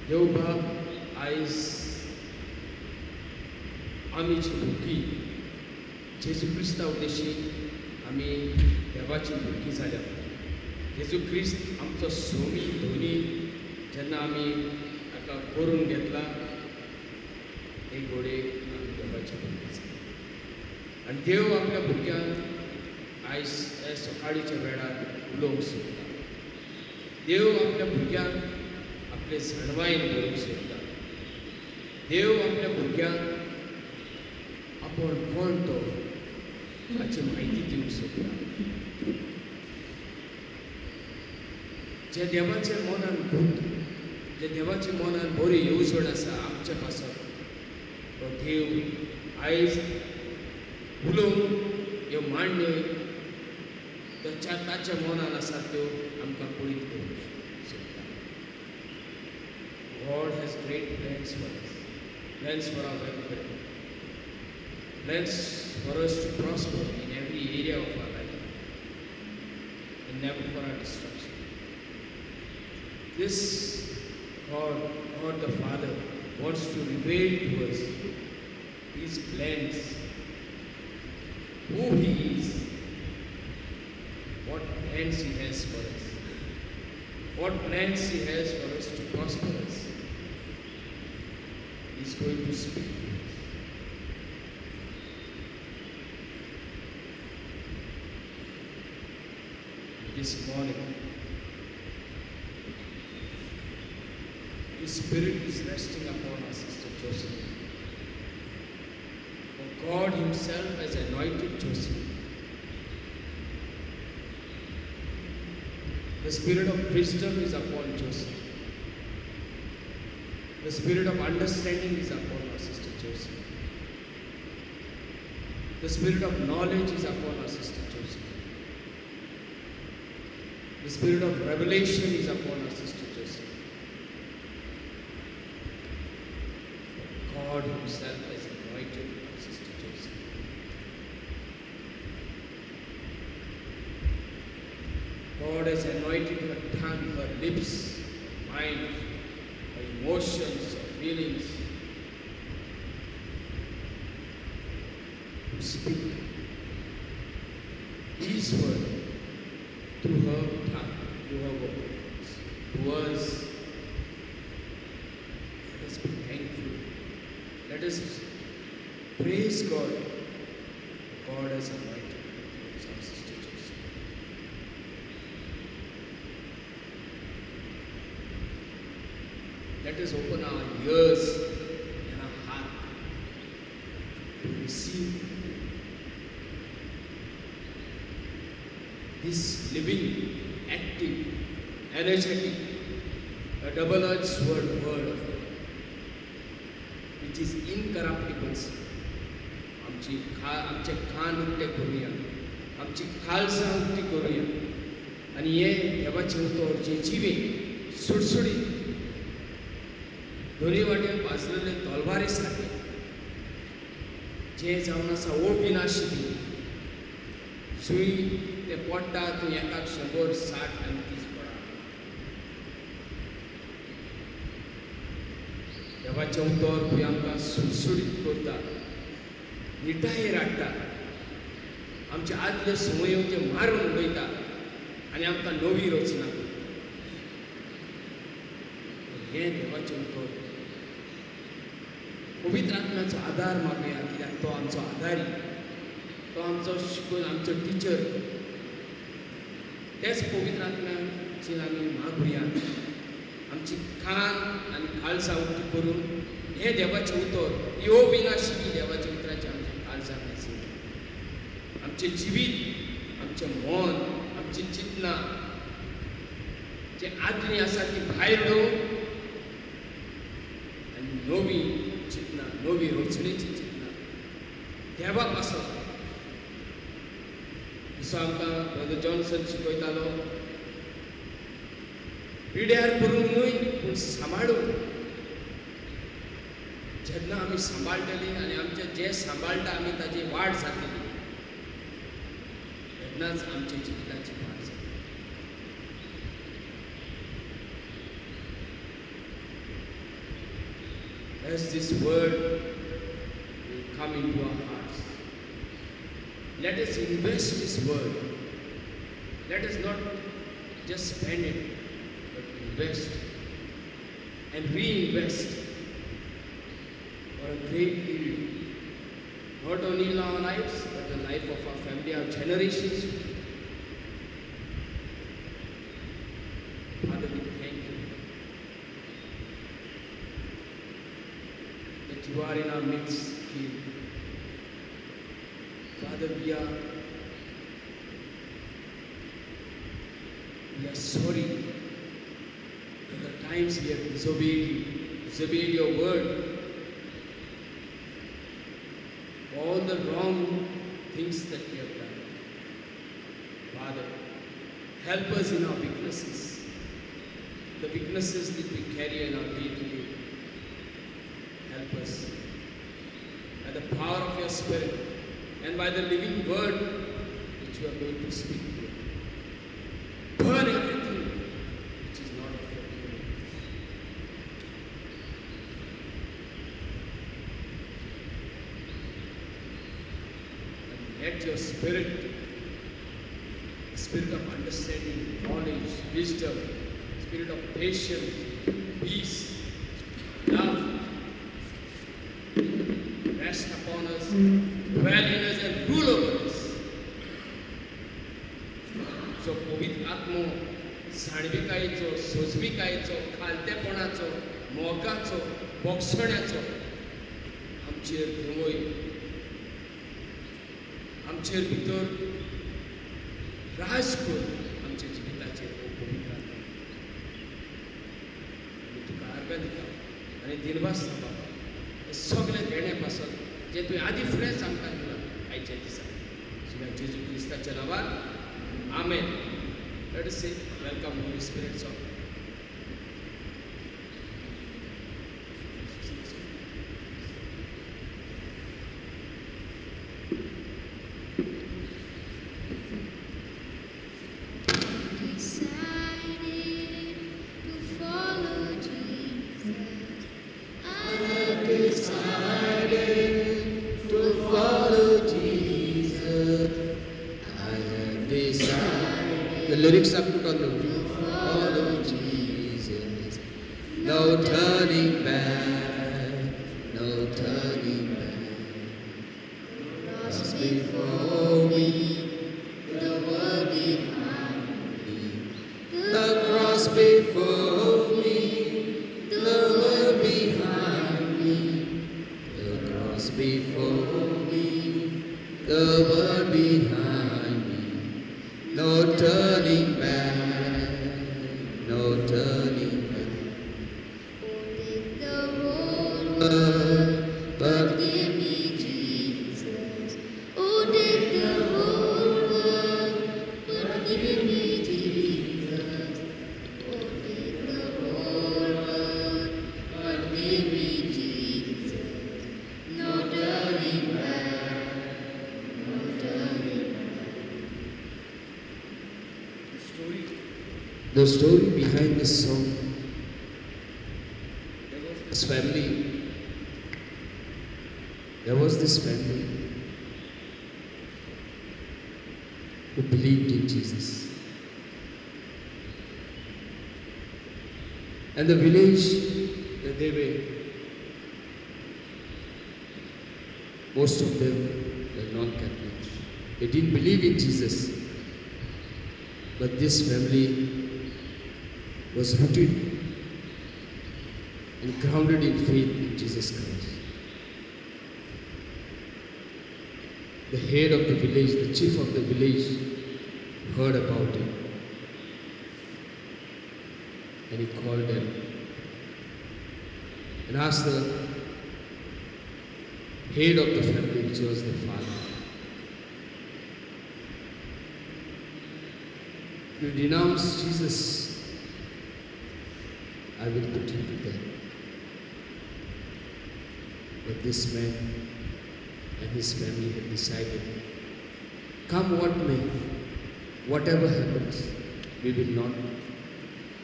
देव बाब, आयज आमी जी भुरगीं जेजू क्रिस्ता उद्देशी आमी देवाची भुरगीं जाल्या. जेजू क्रिस्त आमचो सोमी धोनी जेन्ना आमी ताका करून घेतला, एक घोडयेक आमी देवाची भुरगीं जाली. आनी देव आपल्या भुरग्यांक आयज हे सकाळीच्या वेळार उलोवंक सोदता. देव आपल्या भुरग्यांक आपले जाणवायेन भरूंक सोदता. देव आपल्या भुरग्यांक आपूण कोण तो हाची म्हायती दिवंक सोदता. जे देवाच्या मनान भूत, जे देवाच्या मनान बरी येवजण आसा आमच्या पासत, तो देव आयज उलोवन ह्यो मांडण्यो ताच्या मनान आसा त्यो आमकां कळीत करूंक सोदता. God has great plans for us, plans for our welfare, plans for us to prosper in every area of our life and never for our destruction. This God, God the Father, wants to reveal to us His plans, who He is, what plans He has for us, what plans He has for us to prosper us. He is going to speak to us. This morning, His Spirit is resting upon our Sister Josephine. For God Himself has anointed Josephine. The spirit of wisdom is upon Joseph. The spirit of understanding is upon our Sister Joseph. The spirit of knowledge is upon our Sister Joseph. The spirit of revelation is upon our Sister Joseph. God Himself has anointed our Sister Joseph. God has anointed her tongue, her lips, her mind, her emotions, her feelings to speak His word through her tongue, through her words, to us. Let us be thankful. Let us praise God. God has anointed our Sister Joseph. Let us open our ears and our heart to receive this living, active, energetic, a double-edged sword word of God, which is incorruptible. आमची खा आमचे कान उक्ते करुया, आमची खालसां उक्ती करुया आनी हे देवाचें उतर जें जिवीत सुडसुडीत दोनी वाटेन पाजलेले तलवारी सारकें जें जावन आसा अविनाशी, सुय तें पडटा थंय एकाक 100, 60 आनी 30 पडा. देवाचें उतर खंय आमकां सुडसुडीत करता, निटायेर हाडटा, आमचे आदले संवयो ते मारून उडयता आनी आमकां नवी रचना करता. हें देवाचें उतर. पवित्र आत्म्याचो आदार मागुया, कित्याक तो आमचो आदारी, तो आमचो शिकून आमचो टिचर. तेच पवित्र आत्म्याची आमी मागुया आमची कान आनी काळजां उक्ती करून हें देवाचें उतर ह्यो विनाशी देवाच्या उतराचें आमच्या काळजां आसूं, आमचें जिवीत, आमचें मन, आमची चिंतना जें आदलीं आसा ती भायर उडोवन आनी नवी चिंतना, नवी रचणेची चिंतना देवा पासत. जसो आमकां ब्रदर जॉन्सन शिकयतालो, पिड्यार करूंक न्हय पूण सांबाळूंक. जेन्ना आमी सांबाळटलीं आनी आमचें जें सांबाळटा आमी ताजी वाड जातली, तेन्नाच आमच्या जिविताची वाड जातली. As this word will come into our hearts, let us invest this word. Let us not just spend it, but invest and reinvest for a great yield, not only in our lives, but the life of our family, our generations. Father, we thank you that you are in our midst, King. Father, we are sorry for the times we have disobeyed you, disobeyed your word, all the wrong things that we have done. Father, help us in our weaknesses, the weaknesses that we carry in our day-to-day. Help us by the power of your Spirit and by the living word which you are going to speak to us. Burn everything which is not of your kingdom. And let your spirit, the spirit of understanding, knowledge, wisdom, spirit of patience, peace, love, rest upon us, dwell in us and rule over us. जो पवित्र आत्मो जाणविकायेचो, सोजविकायेचो, खालतेपणाचो, मोगाचो, बोगसण्याचो आमचेर देंवय, आमचेर भितर राज कर आमच्या जिविताचेर. हो पवित्र आत्मो, आमी तुका आर्गां दिता आनी दिनवास बाबा हे सगळे देणे पासत जे तुवें आदी फुडेंच आमकां दिलां आयच्या दिसा. शिवाय जेजू क्रिस्ताच्या नांवान आमेन. Let us say welcome Holy Spirit song. Decided to follow Jesus. I have Decided to follow Jesus. I have decided. The lyrics are put on the follow Jesus. No turning back, no turning back. Cross Before me, the world behind me. the cross before me, the world behind me. The cross before me, the world behind me. No turning back, no turning back. Oh, take the whole world, but give me Jesus. Oh, take the whole world, but give me Jesus. Oh, take the whole world, but give me Jesus. No turning back, no turning back. The story behind this song, there was this family, there was this family who believed in Jesus. And the village that they were, most of them were non-Catholics. They didn't believe in Jesus. But this family was rooted and grounded in faith in Jesus Christ. The head of the village, the chief of the village, heard about it. And he called them and asked the head of the family, which was the father, if you denounce Jesus, I will put you to death. But this man and his family had decided, come what may, whatever happens, we will not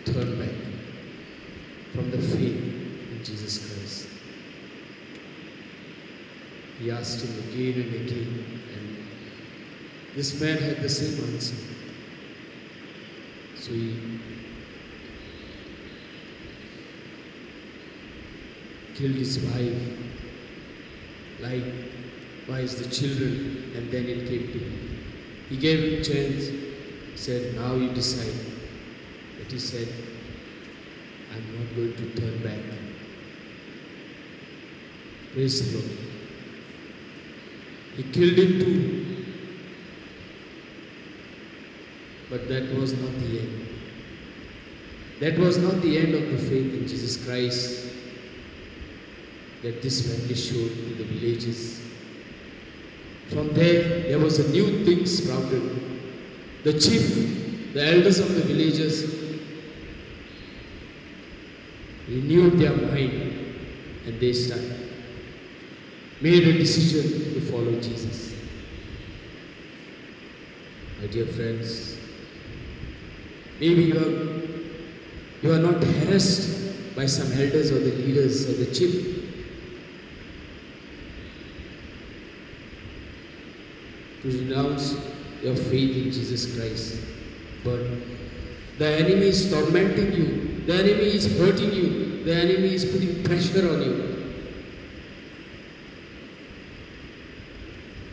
turn back from the faith in Jesus Christ. He asked him again and again, and this man had the same answer. So he killed his wife, likewise the children, and then it came to him. He gave him chance, said, now you decide. But he said, I'm not going to turn back. Praise the Lord. He killed him too. But that was not the end. That was not the end of the faith in Jesus Christ that this family showed to the villages. From there, there was a new thing sprouted. The chief, the elders of the villagers, renewed their mind and they started, made a decision to follow Jesus. My dear friends, maybe you are not harassed by some elders or the leaders or the chief. To renounce your faith in Jesus Christ. But the enemy is tormenting you, the enemy is hurting you, the enemy is putting pressure on you.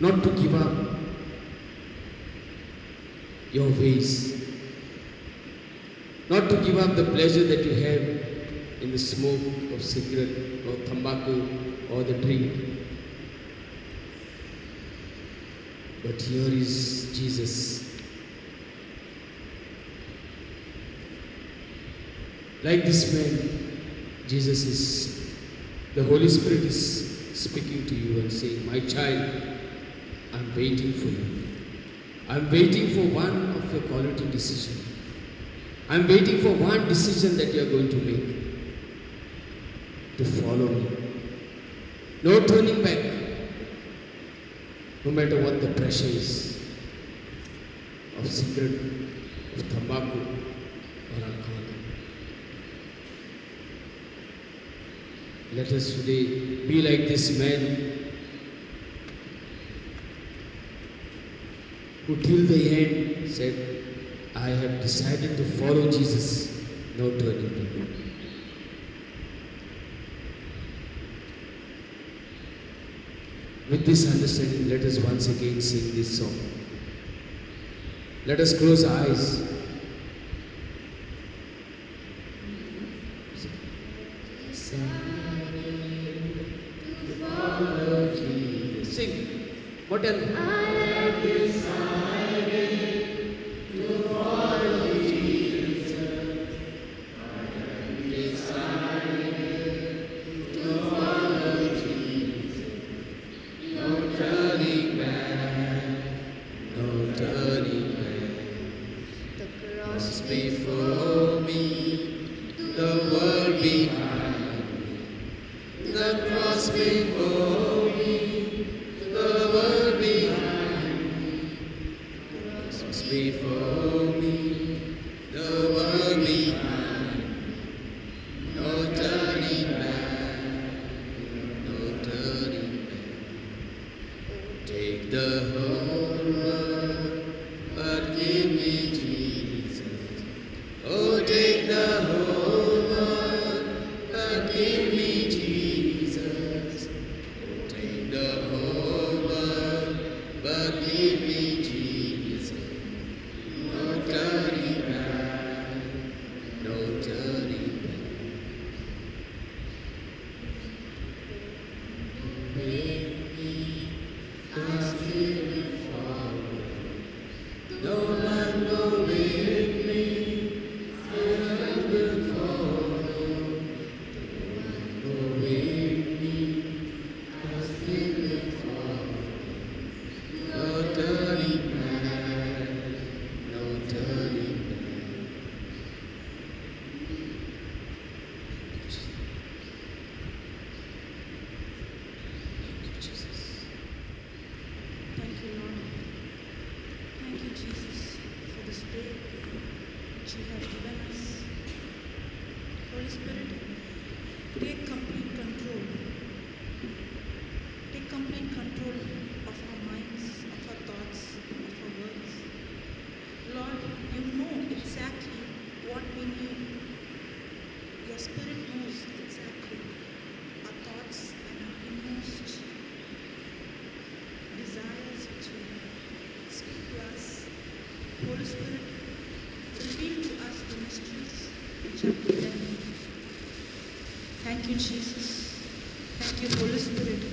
Not to give up your ways, not to give up the pleasure that you have in the smoke of cigarette or tobacco or the drink. But here is Jesus. Like this man, Jesus is, the Holy Spirit is speaking to you and saying, my child, I'm waiting for you. I'm waiting for one of your quality decision. I'm waiting for one decision that you are going to make to follow me. No turning back, no matter what the pressure is of cigarette, of tobacco or alcohol. Let us today be like this man who till the end said, I have decided to follow Jesus, no turning back. With this understanding, let us once again sing this song. Let us close our eyes. To follow Jesus. Sing. What else? I have decided to follow Jesus. I have decided to follow Jesus. No turning back, no turning back. The Cross cross before me, the world behind me. The cross before me, the world behind me. Cross before me, the world behind me. No turning back, no turning back. Take the whole world, but give me Jesus. Oh, take the whole world, but give me Jesus. Thank you, Jesus. Thank you, Holy Spirit,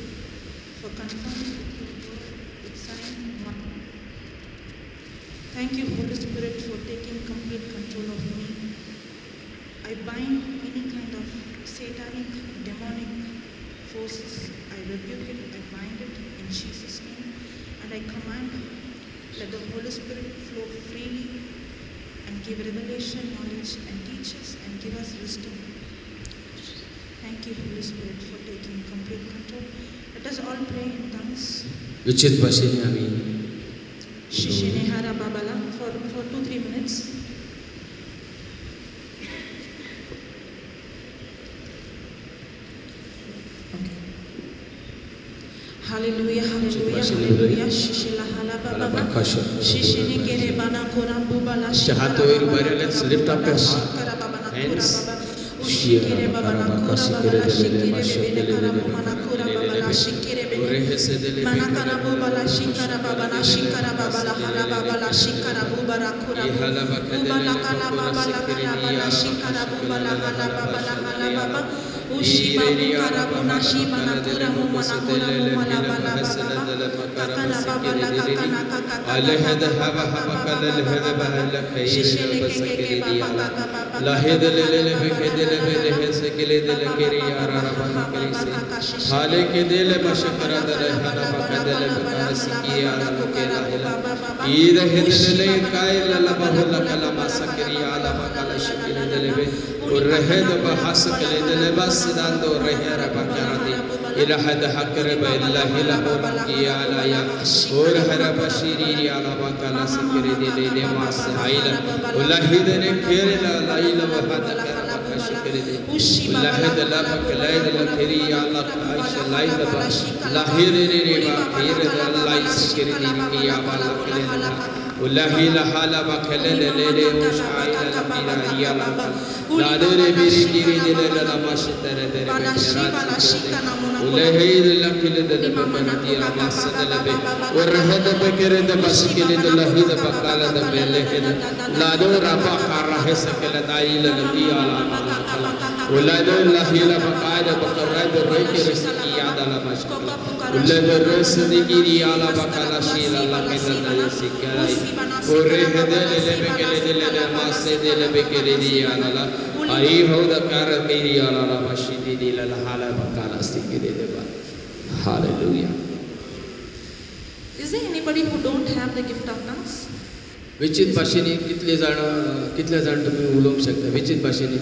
for confirming with your word with signs and wonders. Thank you, Holy Spirit, for taking complete control of me. I bind any kind of satanic, demonic forces. I rebuke it, I bind it in Jesus' name. And I command, let the Holy Spirit flow freely and give revelation, knowledge, and teach us and give us wisdom. Thank you, Holy Spirit, for taking complete control. Let us all pray in tongues. विचित भाशेने आमी Shishinehara Babala for 2-3 minutes. Okay. Hallelujah, hallelujah, hallelujah. Shishilahala Baba. Shishinikere Bana Korambu Bala. हात वयर उबार, let's lift up your hands. Hallelujah. Is there anybody who don't have the gift of tongues? विचित भाशेनी कितले जाण तुमी उलोवंक शकता? विचित भाशेनी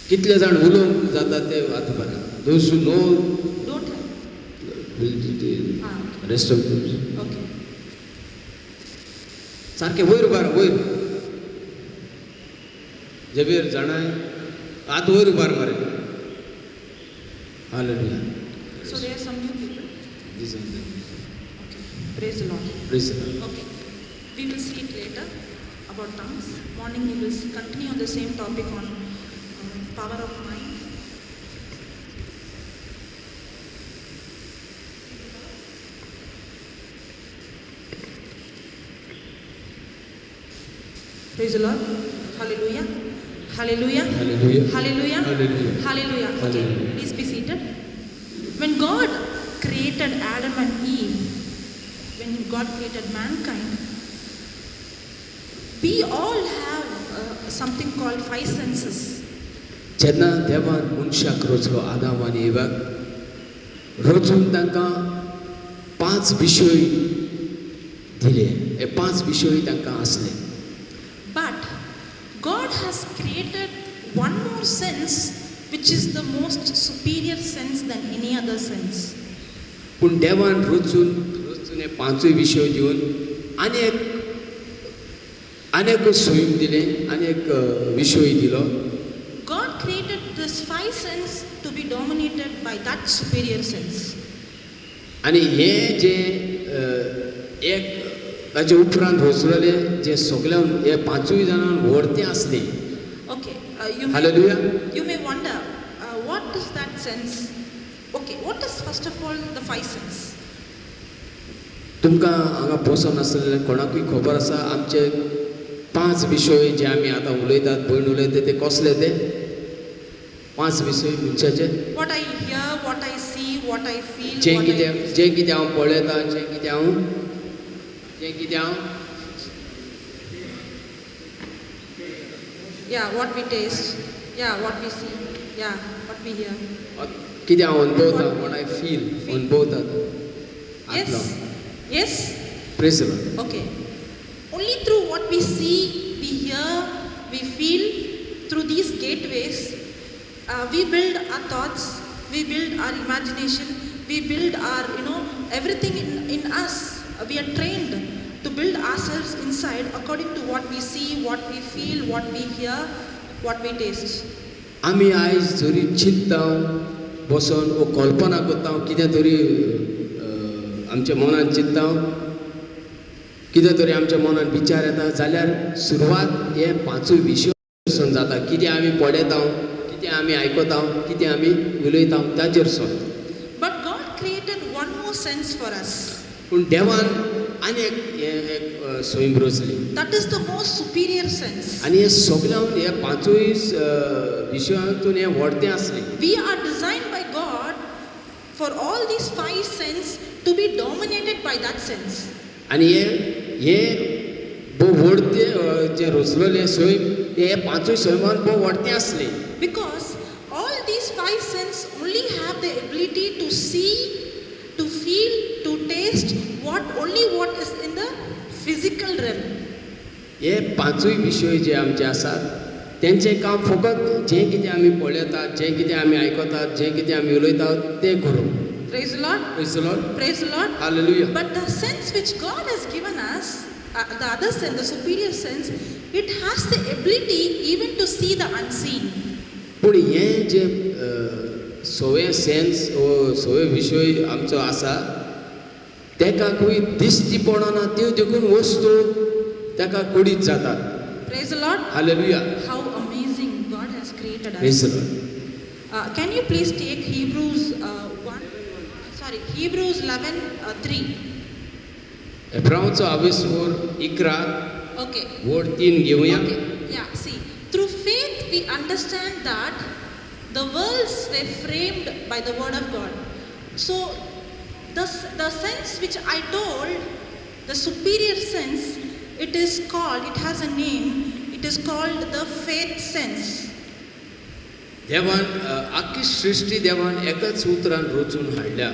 कितले जाण उलोवंक जाता ते आतां बरें. Those who know don't have. Rest of those. Okay. सारखे वयर उबार, वयर जेबेर जाणाय आतां वयर उबार मरे. Hallelujah. So there are some new people. These are the Okay. Praise the Lord. Praise the Lord. Okay. We will see it later about tongues. Morning we will continue on the same topic on power of mind. Praise the Lord. Hallelujah. Hallelujah. Hallelujah. Hallelujah. Hallelujah. Hallelujah. Okay. Hallelujah. Please be seated. When God created Adam and Eve, when God created mankind, we all have something called five senses. जेन्ना देवान मनशाक रचलो आदाम आनी इवाक रचून तांकां पांच विशय दिले. हे पांच विशय तांकां आसले. But God has created one more sense, which is the most superior sense than any other sense. पूण देवान रचून रचून हे पांचूय विशय दिवन आनी एक सैम दिलें आनी एक विशय दिलो. God created this five sense to be dominated by that superior sense. आनी हे जे एक ताजे उपरांत रचलेले जे सगळ्या हे पांचूय जाणांक व्हडते आसले. Okay, Hallelujah. You may wonder what is that sense? Okay, what is first of all the five sense? तुमकां हांगा बसून आसलेले कोणाकूय खबर आसा आमचे पांच विशय जे आमी आतां उलयतात, भयण उलयतात ते कसले ते? पांच विशय मनशाचे. What I hear, what I see, what I feel, जें what I कितें taste. जें कितें हांव पळयतां, जें कितें हांव जें कितें हांव Yeah, what we taste. Yeah, what we see. Yeah, what we hear. कितें हांव अणभवतां, what I feel अणभवता. Yes. Yes. Praise. Okay. Only through what we see, we hear, we feel, through these gateways, we build our thoughts, we build our imagination, we build our, everything in us. We are trained to build ourselves inside according to what we see, what we feel, what we hear, what we taste. आमी आयज जरी चिंतता बसोन वो कल्पना करता, कितें तरी आमच्या मनान चिंतता, कितें तरी आमच्या मनान विचार येता जाल्यार सुरवात हे पांचूय विशय जाता. कितें आमी पळयता, कितें आमी आयकता, कितें आमी उलयता ताचेर सून. But God created one more sense for us. पूण देवान आनी एक हें एक सैम रचली. That is the most superior sense. आनी हे सगळ्यान हे पांचूय विशयांतून हें व्हडतें आसलें. We are designed by God for all these five senses to be dominated by that sense. आनी हे हे भोव व्हडतें जें रचलेलें सैम हे पांचूय सैमान भोव व्हडतें आसलें. Because all these five senses only have the ability to see, to feel, to taste what only what is in the physical realm. हे पांचूय विशय जे आमचे आसात तेंचें काम फकत जें कितें आमी पळयतात, जें कितें आमी आयकतात, जें कितें आमी उलयतात तें करूं. Praise the Lord. Praise the Lord. Praise the Lord. Hallelujah. But the sense which God has given us, the other sense, the superior sense, it has the ability even to see the unseen. पूण हें जें सवे sense वो सवे विशय आमचो आसा तेका खंय दिश्टी पडना त्यो देखून वस्तू तेका कुडीत जातात. Praise the Lord. Hallelujah. How amazing God has created us. Praise the Lord. Can you please take Hebrews 1? Sorry, Hebrews 11:3. एब्रावाचो आवेसोर 11 Okay. वड 3 घेवया. Okay. Yeah, see, through faith we understand that the worlds were framed by the word of God. So the sense which I told, the superior sense, it is called, it has a name, it is called the faith sense. देवान आख्खी सृश्टी देवान एकाच उतरान रचून हाडल्या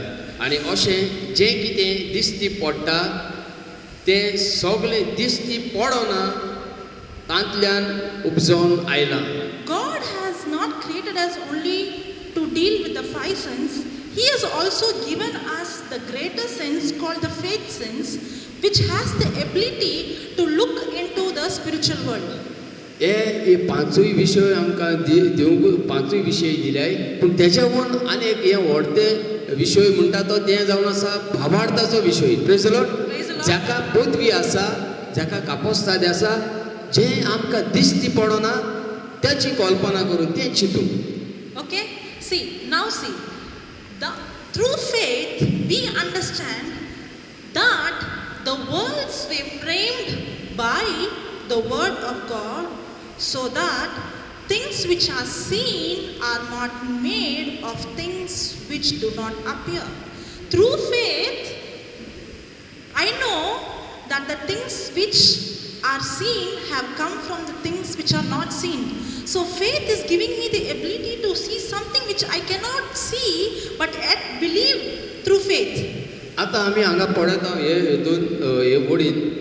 आनी अशें जें कितें दिश्टी पडटा तें सगळें दिश्टी पडना तांतल्यान उपजोन आयलां. God has not created us only to deal with the five sense. He has also given us the greater sense called the faith sense, which has the ability to look into the spiritual world. हे पांचूय विशय आमकां दिवंक पांचूय विशय दिल्याय, पूण तेच्या वयर आनी एक हें व्हडतें विशय म्हणटा तो तें जावन आसा भावार्थाचो विशय. Praise the Lord. Praise the Lord. जाका पदवी आसा, जाका कापोस्ताद आसा, जें आमकां दिश्टी पडना त्याची कल्पना करून तें चिंतूं. Okay, see, now see, the through faith we understand that the worlds were framed by the word of God, so that things which are seen are not made of things which do not appear. Through faith, I know that the things which are seen have come from the things which are not seen. So faith is giving me the ability to see something which I cannot see, but yet believe through faith. आतां आमी हांगा पळयता हे हितून हे वडीन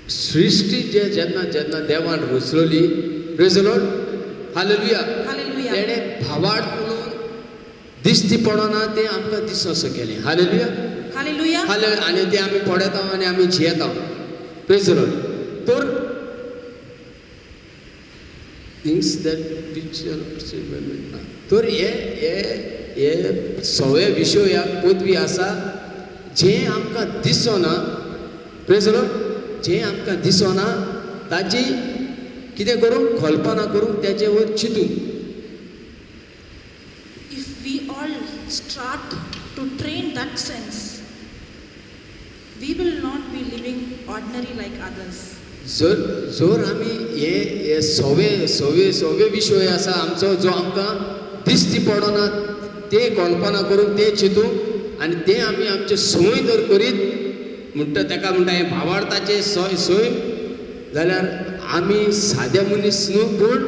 सृश्टी जे जेन्ना जेन्ना देवान रचलोली. Praise the Lord. Hallelujah. Hallelujah. तेणें भावार्थ उलोवन दिश्टी पडना तें आमकां दिसोसो केलें. हालेलुया. Hallelujah. हाले आनी तें आमी पळयता आनी आमी जियेता. Praise the Lord. तर थिंग्स that which तर हे हे हे सगळे विशयाक पदवी आसा जें आमकां दिसना. Praise the Lord. जें आमकां दिसना ताची कितें करूंक कल्पना करूंक तेचे वयर चिंतूंक. If we all start to train that sense, we will not be living ordinary like others. जर जर आमी हे हे सवे सवे सवे विशय आसा आमचो जो आमकां दिश्टी पडना ते कल्पना करून ते चिंतूंक आनी ते आमी आमचे संवय जर करीत म्हणटा ताका म्हणटा हें भावार्थाचें सय सैम जाल्यार आमी सादे मनीस न्हू पूण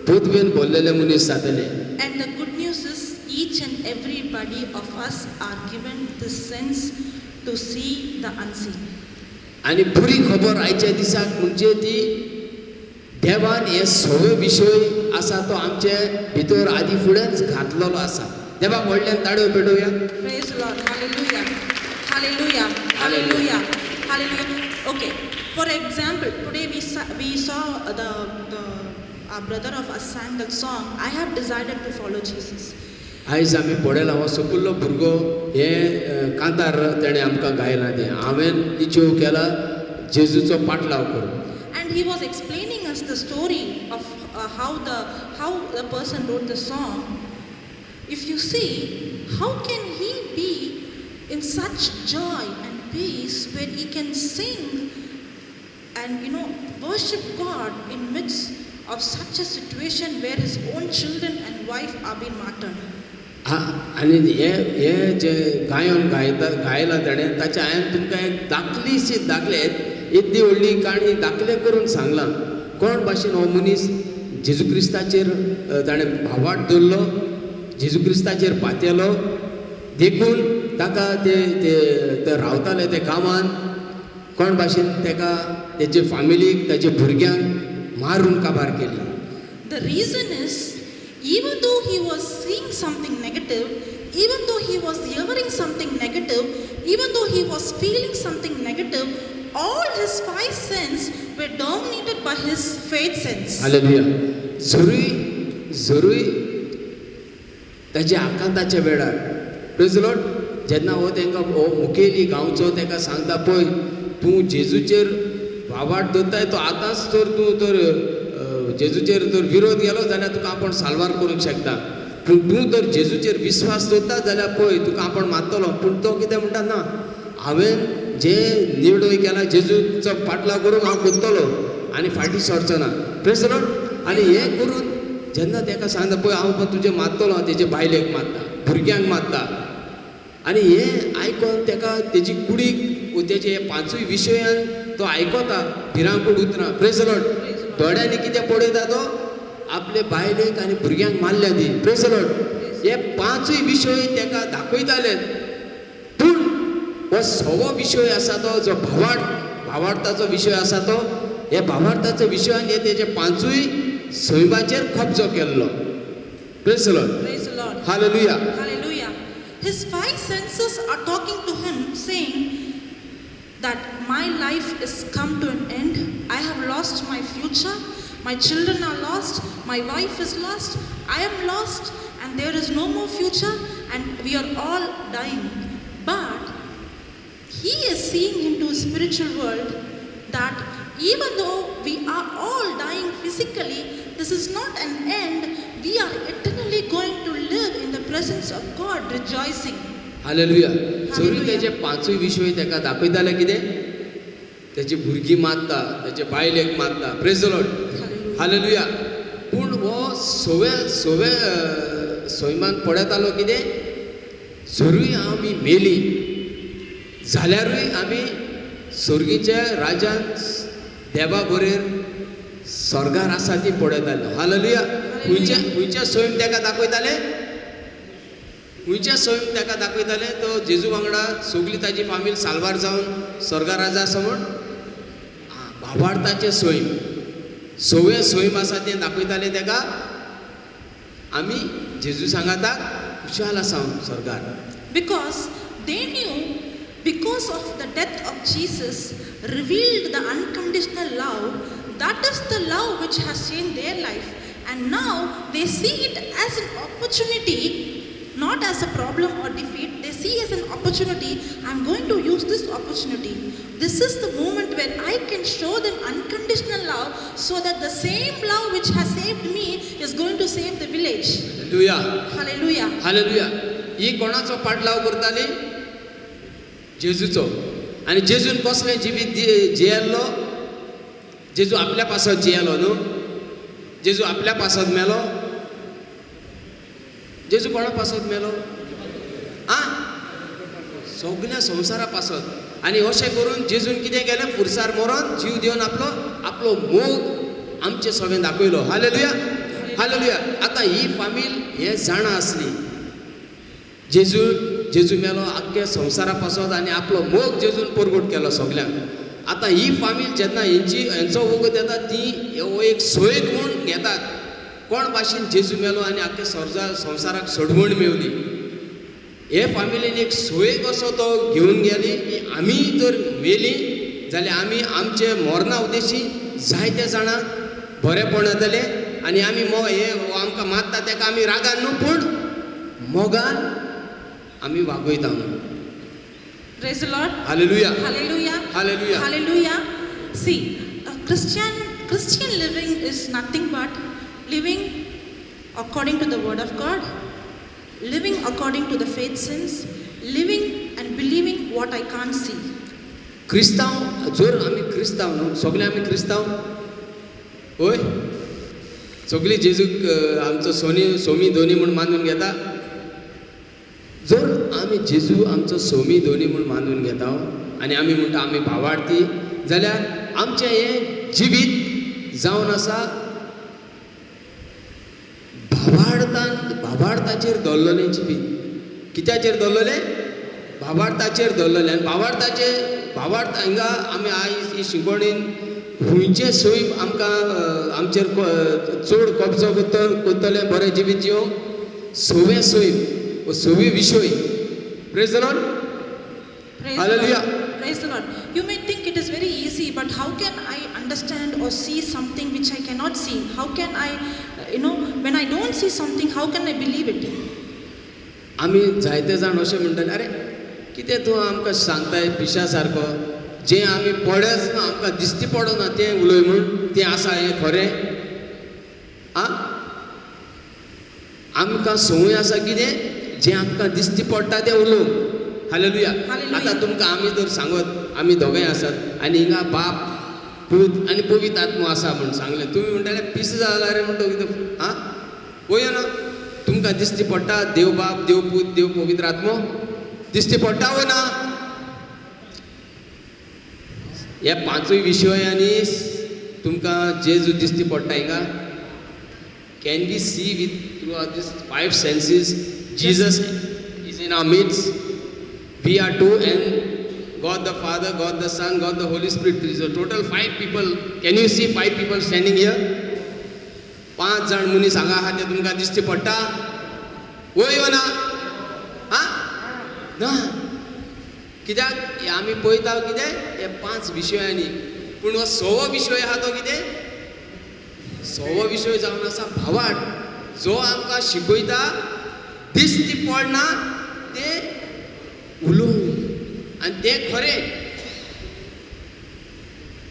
पदवेन भरलेले मनीस जातले. And the good news is each and everybody of us are given this sense to see the unseen. आनी बरी खबर आयच्या दिसाक म्हणजे ती देवान हे सगळे विशय आसा तो आमचे भितर आदी फुडेंच घातलेलो आसा. देवाक व्हडल्यान ताळयो पेटोवया. Praise the Lord. Hallelujah. Hallelujah. Hallelujah. Hallelujah. Okay. For example, today we saw the our brother of us sang that song, I have decided to follow Jesus. आयज आमी पळयलां हो सोपुल्लो भुरगो हें कांतार तेणें आमकां गायलां तें हांवें निचेव केला जेजूचो पाटलाव करूं. And he was explaining us the story of how the person wrote the song. If you see, how can he be in such joy and peace where he can sing and worship God in midst of such a situation where his own children and wife are being martyred. आनी हे हे जे गायन गायता गायलां ताणें ताचें हांवें तुमकां एक दाखलीशी दाखले येद्दी व्हडली काणी दाखले करून सांगलां कोण भाशेन हो मनीस जेजू क्रिस्ताचेर ताणें भावार्थ दवरलो, जेजू क्रिस्ताचेर पातयेलो, देखून ताका ते ते रावताले ते गांवांत कोण भाशेन ताका तेजे फामिलीक ताजे भुरग्यांक मारून काबार केली. The reason is, even though he was seeing something negative, even though he was hearing something negative, even though he was feeling something negative, all his five senses were dominated by his faith sense. Hallelujah. जरूय जरूय ताच्या आकांताच्या वेळार प्रेज Lord जेन्ना हो तांकां हो मुखेली गांवचो ताका सांगता पळय तूं जेजूचेर वावाट दवरताय तो आतांच तर तूं तर जेजूचेर जर विरोध केलो जाल्यार तुका आपूण साल्वार करूंक शकता, पूण तूं जर जेजूचेर विस्वास दवरता जाल्यार पळय तुका आपूण मारतलो. पूण तो कितें म्हणटा ना, हांवें जे निर्णय केला जेजूचो पाटलाव करूंक हांव करतलो आनी फाटीं सरचो ना. प्रेज लॉर्ड. आनी हें करून जेन्ना ताका सांगता पळय हांव पण तुजें मारतलो, तेजे बायलेक मारता, भुरग्यांक मारता, आनी हें आयकोन ताका तेजी कुडीक तेजे पांचूय विशयान तो आयकता भिरांकूळ उतरां. Praise Lord. दोळ्यांनी कितें पळयता तो आपले बायलेक आनी भुरग्यांक मारल्या ती. Praise Lord. हे पांचूय विशय ताका दाखयताले, पूण हो सवो विशय आसा तो जो भावार्थाचो विशय आसा तो हे भावार्थाच्या विशयान हे तेजे पांचूय सैमाचेर कब्जो केल्लो. Praise Lord. Praise Lord. Hallelujah. Hallelujah. His five senses are talking to him, saying that my life is come to an end. I have lost my future. My children are lost. My wife is lost. I am lost, and there is no more future, and we are all dying. But he is seeing into a spiritual world that even though we are all dying physically, this is not an end. We are eternally going to live in the presence of God, rejoicing. Hallelujah. जरी तेजे पांचूय विशय ताका दाखयताले कितें तेजी भुरगीं मारता, तेजे बायलेक मारता. Praise the Lord. Hallelujah. पूण हो सवे सवे सैमान पळयतालो कितें जरूय आमी मेली जाल्यारूय आमी सर्गीच्या राजान देवा बरेर स्वर्गार आसा ती पळयतालो. हालेलुया. खंयच्या खंयच्या सैम ताका दाखयताले, खंयच्या सैम ताका दाखयताले तो जेजू वांगडा सगळी ताजी फामील साल्वार जावन स्वर्गा राजा आसा म्हूण भावार्थाचें सैम सवे सैम आसा तें दाखयताले ताका. आमी जेजू सांगाताक खुशाल आसा स्वर्गार. Because they knew, because of the death of Jesus revealed the unconditional love, that is the love which has changed their life. And now they see it as an opportunity, not as a problem or defeat. They see as an opportunity. I'm going to use this opportunity. This is the moment where I can show them unconditional love, so that the same love which has saved me is going to save the village. Hallelujah. Hallelujah. Hallelujah. ही कोणाचो पाटलाव करताली? जेजूचो. आनी जेजून कसलें जिवीत जियेल्लो? जेजू आपल्या पासत जियेलो न्हू, जेजू आपल्या पासत मेलो. जेजू कोणा पासत मेलो? आ, सगल्या संवसारा पासत. आनी अशें करून जेजून कितें केलें? पुरसार मरोन जीव दिवन आपलो आपलो मोग आमचे सगळें दाखयलो. Hallelujah, hallelujah. आतां ही फामील हें जाणा आसली, जेजू जेजू मेलो आख्ख्या संवसारा पासत आनी आपलो मोग जेजून परगट केलो सगल्यांक. आतां ही फामील जेन्ना हेंची हेंचो वगत येता, ती हो एक सोयीक म्हूण घेतात. कोण भाशेन जेजू मेलो आनी आख्ख्या संवसाराक सोडवण मेवली. हे फामिलीन एक सोयीक असो तो घेवन गेली की आमी जर मेली जाल्यार आमी आमचे मरणा उद्देशी जायते जाणांक बरेंपण जातलें आनी आमी हे आमकां मारता तेका आमी रागान न्हू पूण मोगान आमी वागयता म्हणून. Praise the Lord. Hallelujah. Hallelujah. Hallelujah. Hallelujah. See, a Christian living is nothing but living according to the word of God, living according to the faith sense, living and believing what I can't see. क्रिस्तांव जर आमी क्रिस्तांव न्हू, सगळे आमी क्रिस्तांव हय, सगळीं जेजूक आमचो सोनी सोमी धोनी म्हूण मानून घेता. जर आमी जेजू आमचो सोमी धोनी म्हूण मानून घेता आनी आमी म्हणटा आमी भावार्थी, जाल्यार आमचें हें जिवीत जावन आसा भावार्थान, भावार्थाचेर दवरलेलें जिवीत. कित्याचेर दवरलेलें? भावार्थाचेर दवरलेलें. आनी भावार्थाचे भावार्थ हिंगा आमी आयज ही शिकवणीन खंयचें सैम आमकां आमचेर चड कब्जो करतलें बरें जिवीत जिवंक? सवें सैम, सवी विशय. Praise the Lord. Hallelujah. Praise the Lord. You may think it is very easy, but how can I understand or see something which I cannot see? How can I, you know, when I don't see something, how can I believe it? आमी जायते जाण अशें म्हणटाले, अरे कितें तूं आमकां सांगताय पिशा सारको, जें आमी पळयच ना, आमकां दिश्टी पडना तें उलय म्हूण, तें आसा हें खरें? आं, आमकां संवय आसा कितें जें आमकां दिश्टी पडटा तें उलोवंक. हालेलुया. आतां तुमकां आमी जर सांगत, आमी दोगांय आसात आनी हिंगा बाप पूत आनी पवित्र आत्मो आसा म्हूण सांगलें, तुमी म्हणटाले पिस जाला रे म्हणटा कितें? आं, पळय ना, तुमकां दिश्टी पडटा देव बाप देव पूत देव पवित्र आत्मो दिश्टी पडटा वो ना? ह्या पांचूय विशयांनी तुमकां जेजू दिश्टी पडटा हिंगा. Can we see with through our this five senses? Jesus is in our midst. We are two, and God the Father, God the Son, God the Holy Spirit. So total 5 people. Can you see 5 people standing here? 5 जाण मनीस हांगा आहा ते तुमकां दिश्टी पडटा वय ना? आं ना. कित्याक आमी पळयता कितें हे 5 विशयांनी, पूण हो सवो विशय आहा तो कितें? सवो विशय जावन आसा भावार्थ, जो आमकां शिकयता दिश्टी पडना तें उलोवंक आनी तें खरें.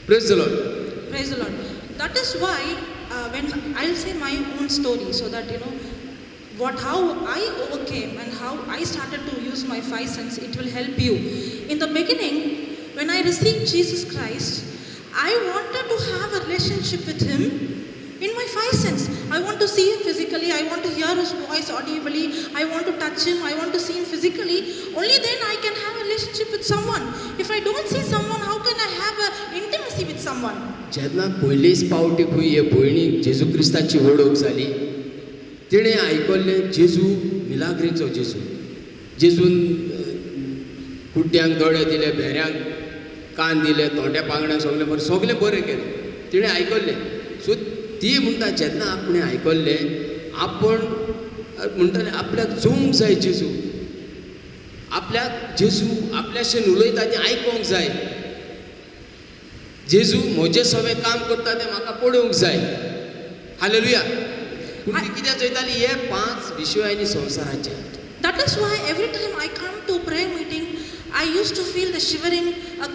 Praise the Lord. Praise the Lord. That is why when I'll say my own story so that you know what, how I overcame and how I started to use my five senses, it will help you. In the beginning, when I received Jesus Christ, I wanted to have a relationship with Him in my five senses. I want to see Him physically, I want to hear His voice audibly, I want to touch Him, I want to see Him physically. Only then I can have a relationship with someone. If I don't see someone, how can I have an intimacy with someone? जेन्ना पयलीच पावटी खंय हे भयणीक जेजू क्रिस्ताची वळख जाली, तिणें आयकल्लें जेजू मिलाग्रीचो जेजू, जेजून कुड्ड्यांक दोळे दिले, भेऱ्यांक कान दिले, तोंड्या पांगड्यांक सगळें बरें सगळें बरें केलें, तिणें आयकल्लें. सो ती म्हणटा जेन्ना आपणें आयकल्लें, आपण म्हणटालें आपल्याक जोवंक जाय जेजू, आपल्याक जेजू आपल्याशेन उलयता तें आयकोंक जाय, जेजू म्हजें सगळें काम करता तें म्हाका पळोवंक जाय. हालेलुया. पूण ती कितें चोयताली हे 5 विशयांनी संवसाराचे. That is why every time I come to prayer meeting, I used to feel the shivering, a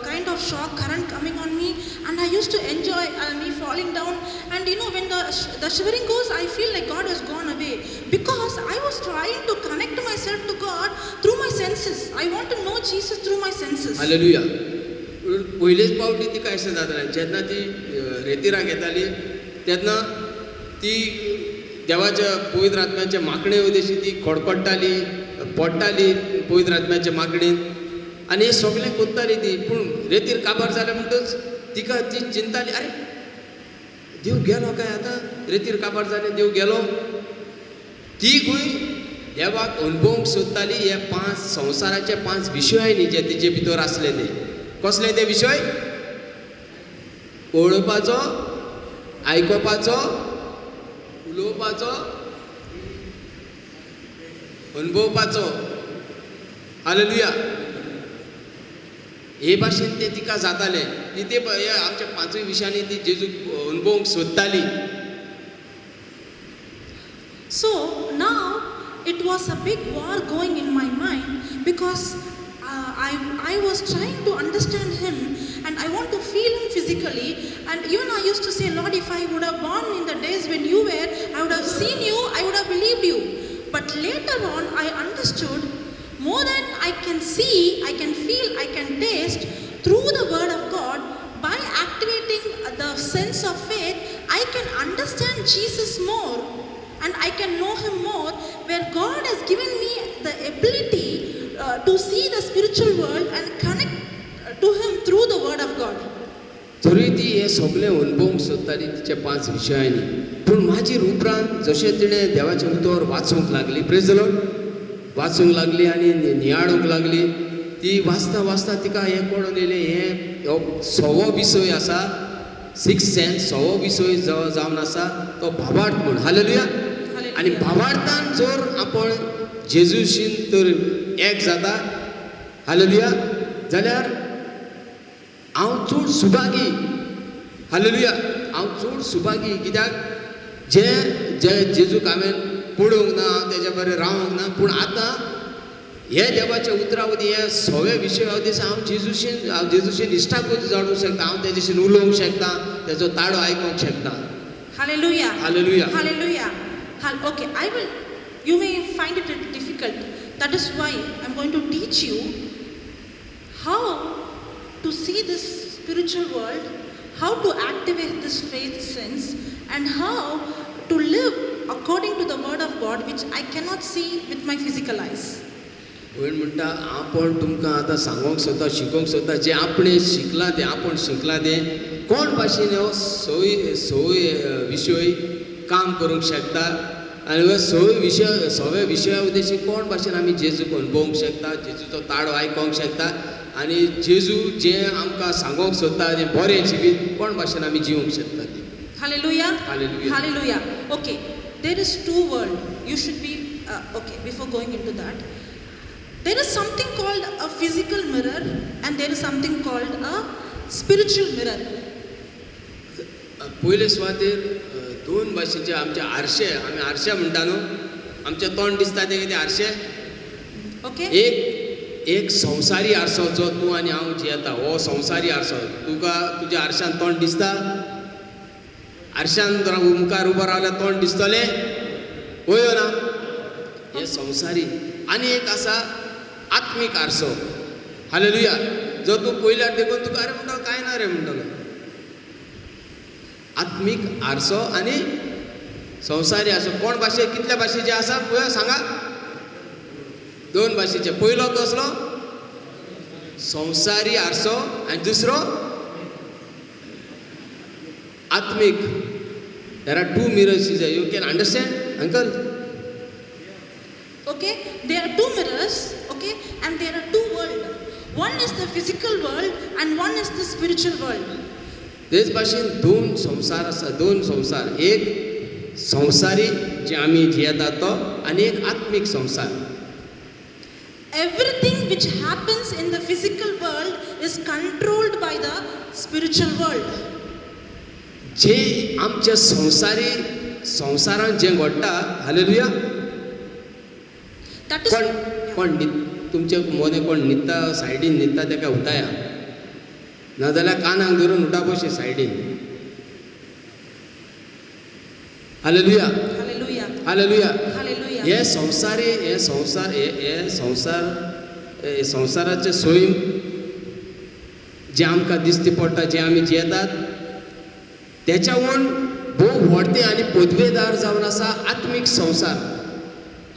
kind of shock current coming on me, and I used to enjoy me falling down. And you know, when the shivering goes, I feel like God has gone away, because I was trying to connect myself to God through my senses. I want to know Jesus through my senses. Hallelujah. पयलेच पावटी तिका अशें जातालें. जेन्ना ती रेतिराक येताली तेन्ना ती देवाच्या पवित्र आत्म्याच्या मागणे उदेशी ती खडखडटाली, पडटाली पवित्र आत्म्याच्या मागणेन आनी हें सगळें कोत्ताली ती. पूण रेतीर काबार जालें म्हणटच तिका ती चिंताली, आरे देव गेलो काय आतां, रेतीर काबार जालें, देव गेलो. ती खंय देवाक अणभवूंक सोदताली. हे पांच संवसाराचे पांच विशय न्ही जे तिजे भितर आसले ते कसले ते विशय? पळोवपाचो, आयकोपाचो, उलोवपाचो, अणभवपाचो. हालेलुया. हे भाशेन तें तिका जातालें. ती ते आमच्या पांचूय विशयांनी ती जेजूक अणभवूंक सोदताली. So now it was a big war going in my mind because I was trying to understand him and I want to feel him physically. And even I used to say, Lord, if I would have born in the days when you were, I would have seen you, I would have believed you. But later on I understood more than I can see, I can feel, I can taste through the word of God. By activating the sense of faith, I can understand Jesus more and I can know him more, where God has given me the ability to see the spiritual world and connect to him through the word of God. तरी ती हे सगळें अणभवूंक सोदताली तिच्या पांच विशयांनी. पूण मागीर उपरांत जशें तिणें देवाचें उतर वाचूंक लागली, प्रेज the Lord, वाचूंक लागली आनी नियाळूंक लागली. ती वाचता वाचता तिका हें कळून येयलें, हें हो सवो विशय आसा, सिक्स सेन्स सवो विशय जावन आसा तो भावार्थ म्हूण. हालेलुया. आनी भावार्थान जर आपण जेजूशीन तर एक जाता, हालेलुया, जाल्यार हांव चड सुभागी. हालेलुया. हांव चड सुभागी कित्याक जे जे जेजूक हांवें पळोवंक ना, हांव तेज्या बरें रावंक ना, पूण आतां हे देवाच्या उतरा वरवीं हे सगळे विशय दिसा हांव जेजूशीन इश्टागत जाणूंक शकता, हांव तेजेशीन उलोवंक शकता, तेजो ताळो आयकोंक शकता. Hallelujah. Hallelujah. Hallelujah. Okay, I will, you may find it difficult. That is why I am going to teach you how to see this spiritual world, how to activate this faith sense, and how to live according to the word of God, which I cannot see with my physical eyes. भयण म्हणटा आपण तुमकां आतां सांगोंक सोदता, शिकोवंक सोदता, जें आपणें शिकलां तें, आपूण शिकलां तें कोण भाशेन हो सवय सवय विशय काम करूंक शकता आनी हो सवय विशय सवे विशया उद्देशी कोण भाशेन आमी जेजूक अणभवूंक शकता, जेजूचो ताळो आयकोंक शकता आनी जेजू जें आमकां सांगोंक सोदता तें बरें जिवीत कोण भाशेन आमी जिवंक शकता तें. Hallelujah. Hallelujah. Hallelujah. Okay, there is two world. You should be okay, before going into that, there is something called a physical mirror and there is something called a spiritual mirror. पयले सुवातेर दोन भाशेचे आमचे आरशे, आमी आरशे म्हणटा न्हू, आमचें तोंड दिसता तें कितें आरशे? ओके. एक एक संवसारी आरसो जो तूं आनी हांव जियेता हो संवसारी आरसो. तुका तुज्या आरशान तोंड दिसता? आरशान मुखार उबो रावल्यार तोंड दिसतलें? वय ना? हे संवसारी. आनी एक आसा आत्मीक आरसो. हालेलुया. जो तूं पयल्यार देखून तुका अरे म्हणटलो कांय ना रे म्हणटलो. आत्मीक आरसो आनी संवसारी आरसो कोण भाशे कितल्या भाशेचे आसा पळय सांगा? दोन भाशेचे. पयलो कसलो? संवसारी आरसो आनी दुसरो आत्मीक. There are two mirrors. You can understand, uncle? Okay, there are two mirrors, okay, and there are two worlds. One is the physical world and one is the spiritual world. तेच भाशेन दोन संवसार आसा, दोन संवसार, एक संवसारी जे आमी जियेतात तो आनी एक आत्मीक संवसार. Everything which happens in the physical world is controlled by the spiritual world. जे आमच्या संवसारी संवसारान जें घडटा, हालेलुया, कोण कोण तुमचे मोने कोण न्हिदता सायडीन न्हिदता तेका उठाया, नाजाल्यार कानाक धरून उठा बशे सायडीन. हालेलुया. हालेलुया. हालेलुया. हालेलुया. हे संवसारी, हे संवसार, हे संवसार, हे संवसाराचे सोयी जें आमकां दिसती पडटा, जें आमी जियेतात तेच्याहून भोव व्हडते आनी पदवेदार जावन आसा आत्मीक संवसार.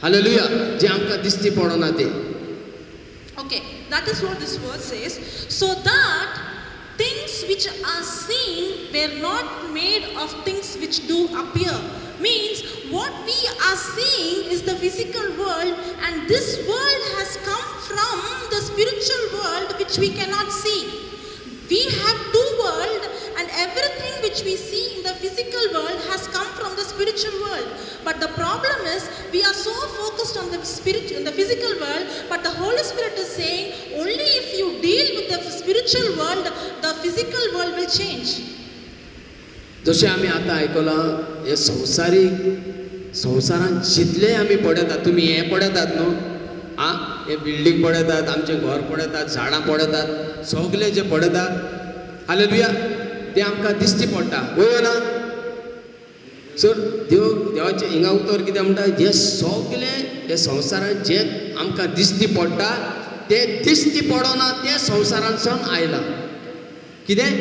हालेलुया. जें आमकां दिसती पडना तें. Okay, that is what this verse says. So that things which are seen were not made of things which do appear. Means what we are seeing is the physical world, and this world has come from the spiritual world which we cannot see. We have two worlds, and everything which we see in the physical world has come from the spiritual world. But the problem is we are so focused on the spirit, in the physical world, but the Holy Spirit is saying only if you deal with the spiritual world, the physical world will change. जशें आमी आतां आयकलां, हे संवसारीक संवसारांत जितले आमी पळयतात, तुमी हें पळयतात न्हू, आं, हे बिल्डींग पळयतात, आमचें घर पळयतात, झाडां पळयतात, सगलें जें पळयतात, हालेलुया, तें आमकां दिश्टी पडटा, वय ना? सो देव देवाचें हिंगा उतर कितें म्हणटा, जें सगलें हे संवसारांत जें आमकां दिश्टी पडटा तें दिश्टी पडना तें संवसारांतसून आयलां. कितें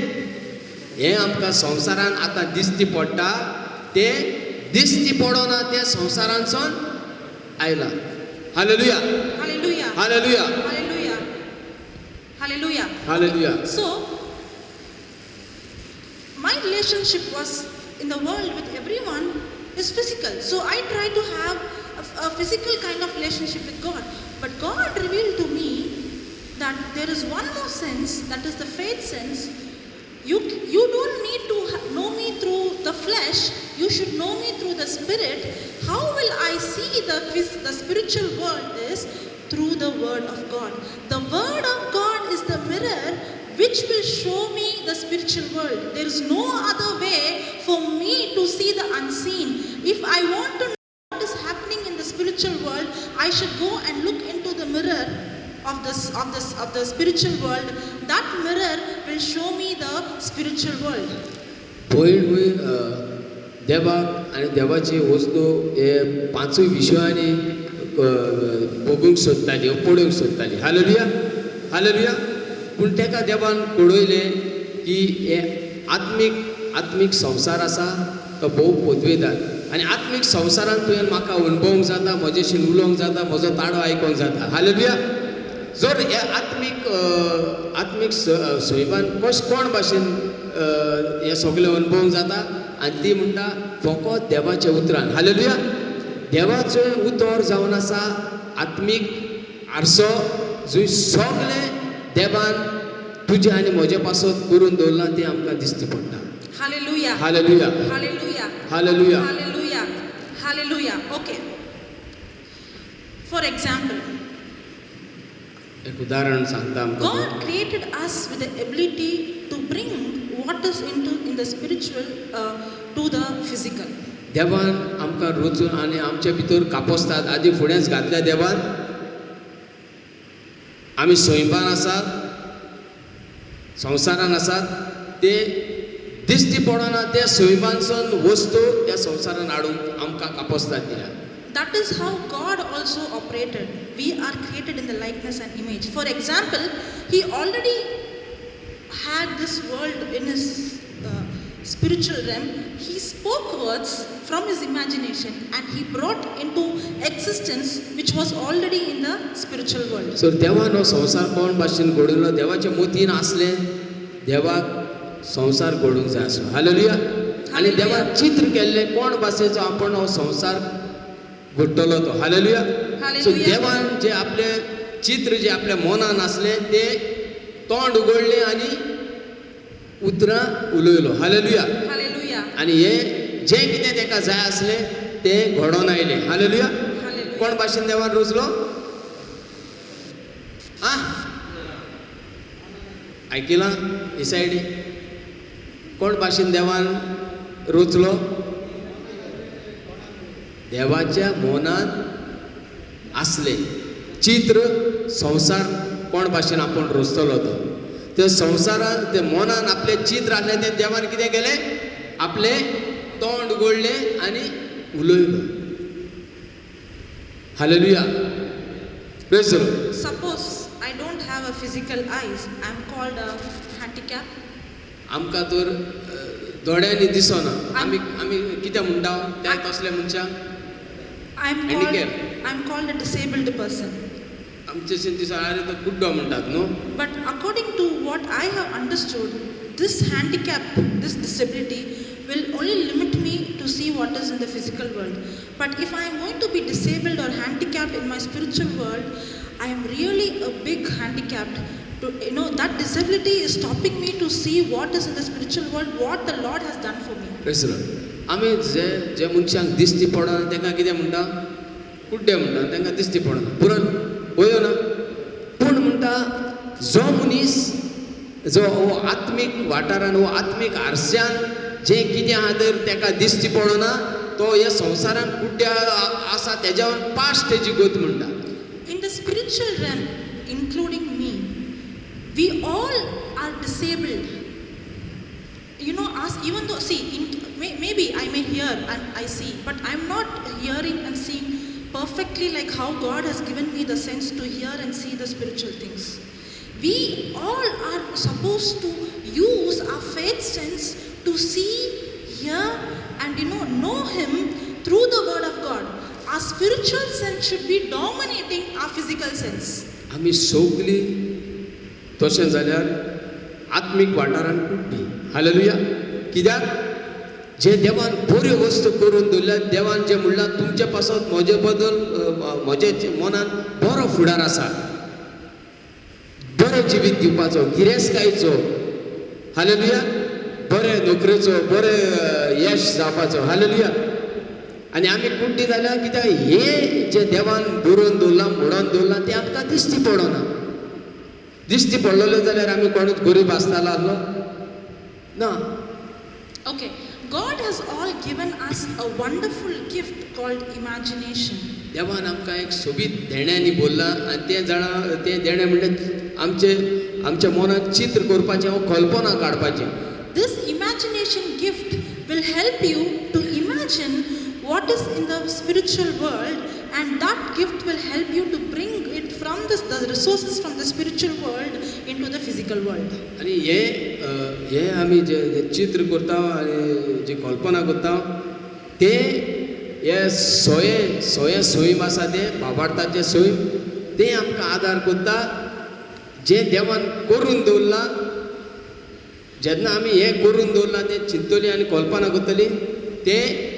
हें आमकां संवसारांत आतां दिश्टी पडटा तें दिश्टी पडना तें संवसारांतसून आयलां. Hallelujah. Hallelujah. Hallelujah. Hallelujah. Hallelujah. Hallelujah. So my relationship was in the world with everyone is physical. So I try to have a physical kind of relationship with God. But God revealed to me that there is one more sense, that is the faith sense. You don't need to know me through the flesh, you should know me through the spirit. How will I see the spiritual world is through the word of God. The word of God is the mirror which will show me the spiritual world. There is no other way for me to see the unseen. If I want to know what is happening in the spiritual world, I should go and look into the mirror of the spiritual world. That mirror will show me the spiritual world. भयण देवाक आनी देवाची वस्तू हे पांचूय विशयांनी बगूंक सोदताली, पळोवंक सोदताली. हालेलुया. हालेलुया. पूण तेका देवान कळयलें की हे आत्मीक आत्मीक संवसार आसा तो भोव पदवेदार आनी आत्मीक संवसारान तुवें म्हाका अणभवूंक जाता, म्हजेशीन उलोवंक जाता, म्हजो ताळो आयकोंक जाता. हालेलुया. जर हे आत्मीक आत्मीक सैमान कश कोण भाशेन हें सगळें अणभवूंक जाता आनी ती म्हणटा फकत देवाच्या उतरान. हालेलुया. देवाचें उतर जावन आसा आत्मीक आरसो जंय सगळें देवान तुजें आनी म्हजे पासत करून दवरलां तें आमकां दिश्टी पडटा. Hallelujah. Hallelujah. Hallelujah. Hallelujah. Hallelujah. Hallelujah. Okay. For example, एक उदाहरण सांगता आमकां. God created us with the ability to bring what is in the spiritual to the physical. देवान आमकां रचून आनी आमचे भितर कापोस्तात आदी फुडेंच घातल्या देवान. आमी सैमान आसात, संवसारान आसात, ते दिश्टी पडना ते सैमानसून वस्तू त्या संवसारान हाडूंक आमकां कापोस्तात दिल्या. That is how God also operated. We are created in the likeness and image. For example, He already had this world in His spiritual realm. He spoke words from His imagination and He brought into existence which was already in the spiritual world. So देवान हो संवसार कोण भाशेन घडयलो, देवाच्या मोतीन आसलें, देवाक संवसार घडूंक जाय आसलो. हालेलुया. आनी देवान चित्र केल्लें कोण भाशेचो आपण हो संवसार घडटलो तो. हालेलुया. सो देवान जे आपले चित्र जे आपल्या मनान आसलें तें तोंड उगडलें आनी उतरां उलयलो. हालेलुया. आनी हें जें कितें तेका जाय आसलें तें घडोवन आयलें. हालेलुया. कोण भाशेन देवान रचलो? आं, आयकिलां ही सायडी कोण भाशेन देवान रचलो? देवाच्या मनान आसलें चित्र संवसार कोण भाशेन आपूण रचतलो तो. ते संवसारान ते मनान आपलें चित्र आसलें तें देवान कितें केलें, आपलें तोंड उगडलें आनी उलयलो. Hallelujah. Praise the Lord. Suppose I don't have a physical eyes, I am called a handicap. आमकां तर दोळ्यांनी दिसना आमी आमी कितें म्हणटा त्या तसल्या मनशांक. I am called a disabled person. आमचे दिसना आरे तो कुड्डो म्हणटात न्हू. But according to what I have understood, this handicap, this disability will only limit me to see what is in the physical world. But if I am going to be disabled or handicapped in my spiritual world, I am really a big handicapped. To, you know, that disability is stopping me to see what is in the spiritual world, what the Lord has done for me. आमी जे जे मनशांक दिश्टी पडना तांकां कितें म्हणटा कुड्डे म्हणटा तांकां दिश्टी पडना पुरो वयो ना. पूण म्हणटा जो मनीस जो हो आत्मीक वाठारान हो आत्मीक आरश्यान जें कितें आहा तर ताका दिश्टी पडना तो ह्या संवसारान कुड्ड्या आसा तेज्यावर पास्ट तेजी गत म्हणटा. In the spiritual realm, including me, we all are disabled. You know, us, even though, see, maybe I may hear and I see, but I'm not hearing and seeing perfectly like how God has given me the sense to hear and see the spiritual things. We all are supposed to use our faith sense to see, hear, and you know Him through the Word of God. Our spiritual sense should be dominating our physical sense. आमी सगळीं तशें जाल्यार आत्मीक वाठारान कुड्डी. Hallelujah. कित्याक जे देवान बऱ्यो वस्तू करून दवरल्यात देवान जें म्हणलां तुमचे पासत म्हजे बद्दल म्हजे मनान बरो फुडार आसा बरें जिवीत दिवपाचो गिरेस्तकायेचो. हालेलुया. बरें नोकरेचो बरें यश जावपाचो. हालेलुया. आनी आमी कुड्डी जाल्यार कित्याक हें जें देवान बरोवन दवरलां म्हणून दवरलां तें आमकां दिश्टी पडना. दिश्टी पडलेलें जाल्यार आमी कोणूच गरीब आसतालो आसलो ना. Okay, God has all given us a wonderful gift called imagination. देवान आमकां एक सोबीत देण्यांनी बोल्लां आनी तें जाणा तें देणें म्हणल्यार आमचे आमच्या मनांत चित्र करपाचें वा कल्पना काडपाचें. This imagination gift will help you to imagine what is in the spiritual world, and that gift will help you to bring it from the resources from the spiritual world into the physical world. आनी हे हे आमी जे चित्र करता आनी जी कल्पना करता ते हे सोये सोये सैम आसा तें बाबार्थाचें सैम तें आमकां आदार करता जें देवान करून दवरलां. जेन्ना आमी हें करून दवरलां तें चिंततलीं आनी कल्पना करतलीं तें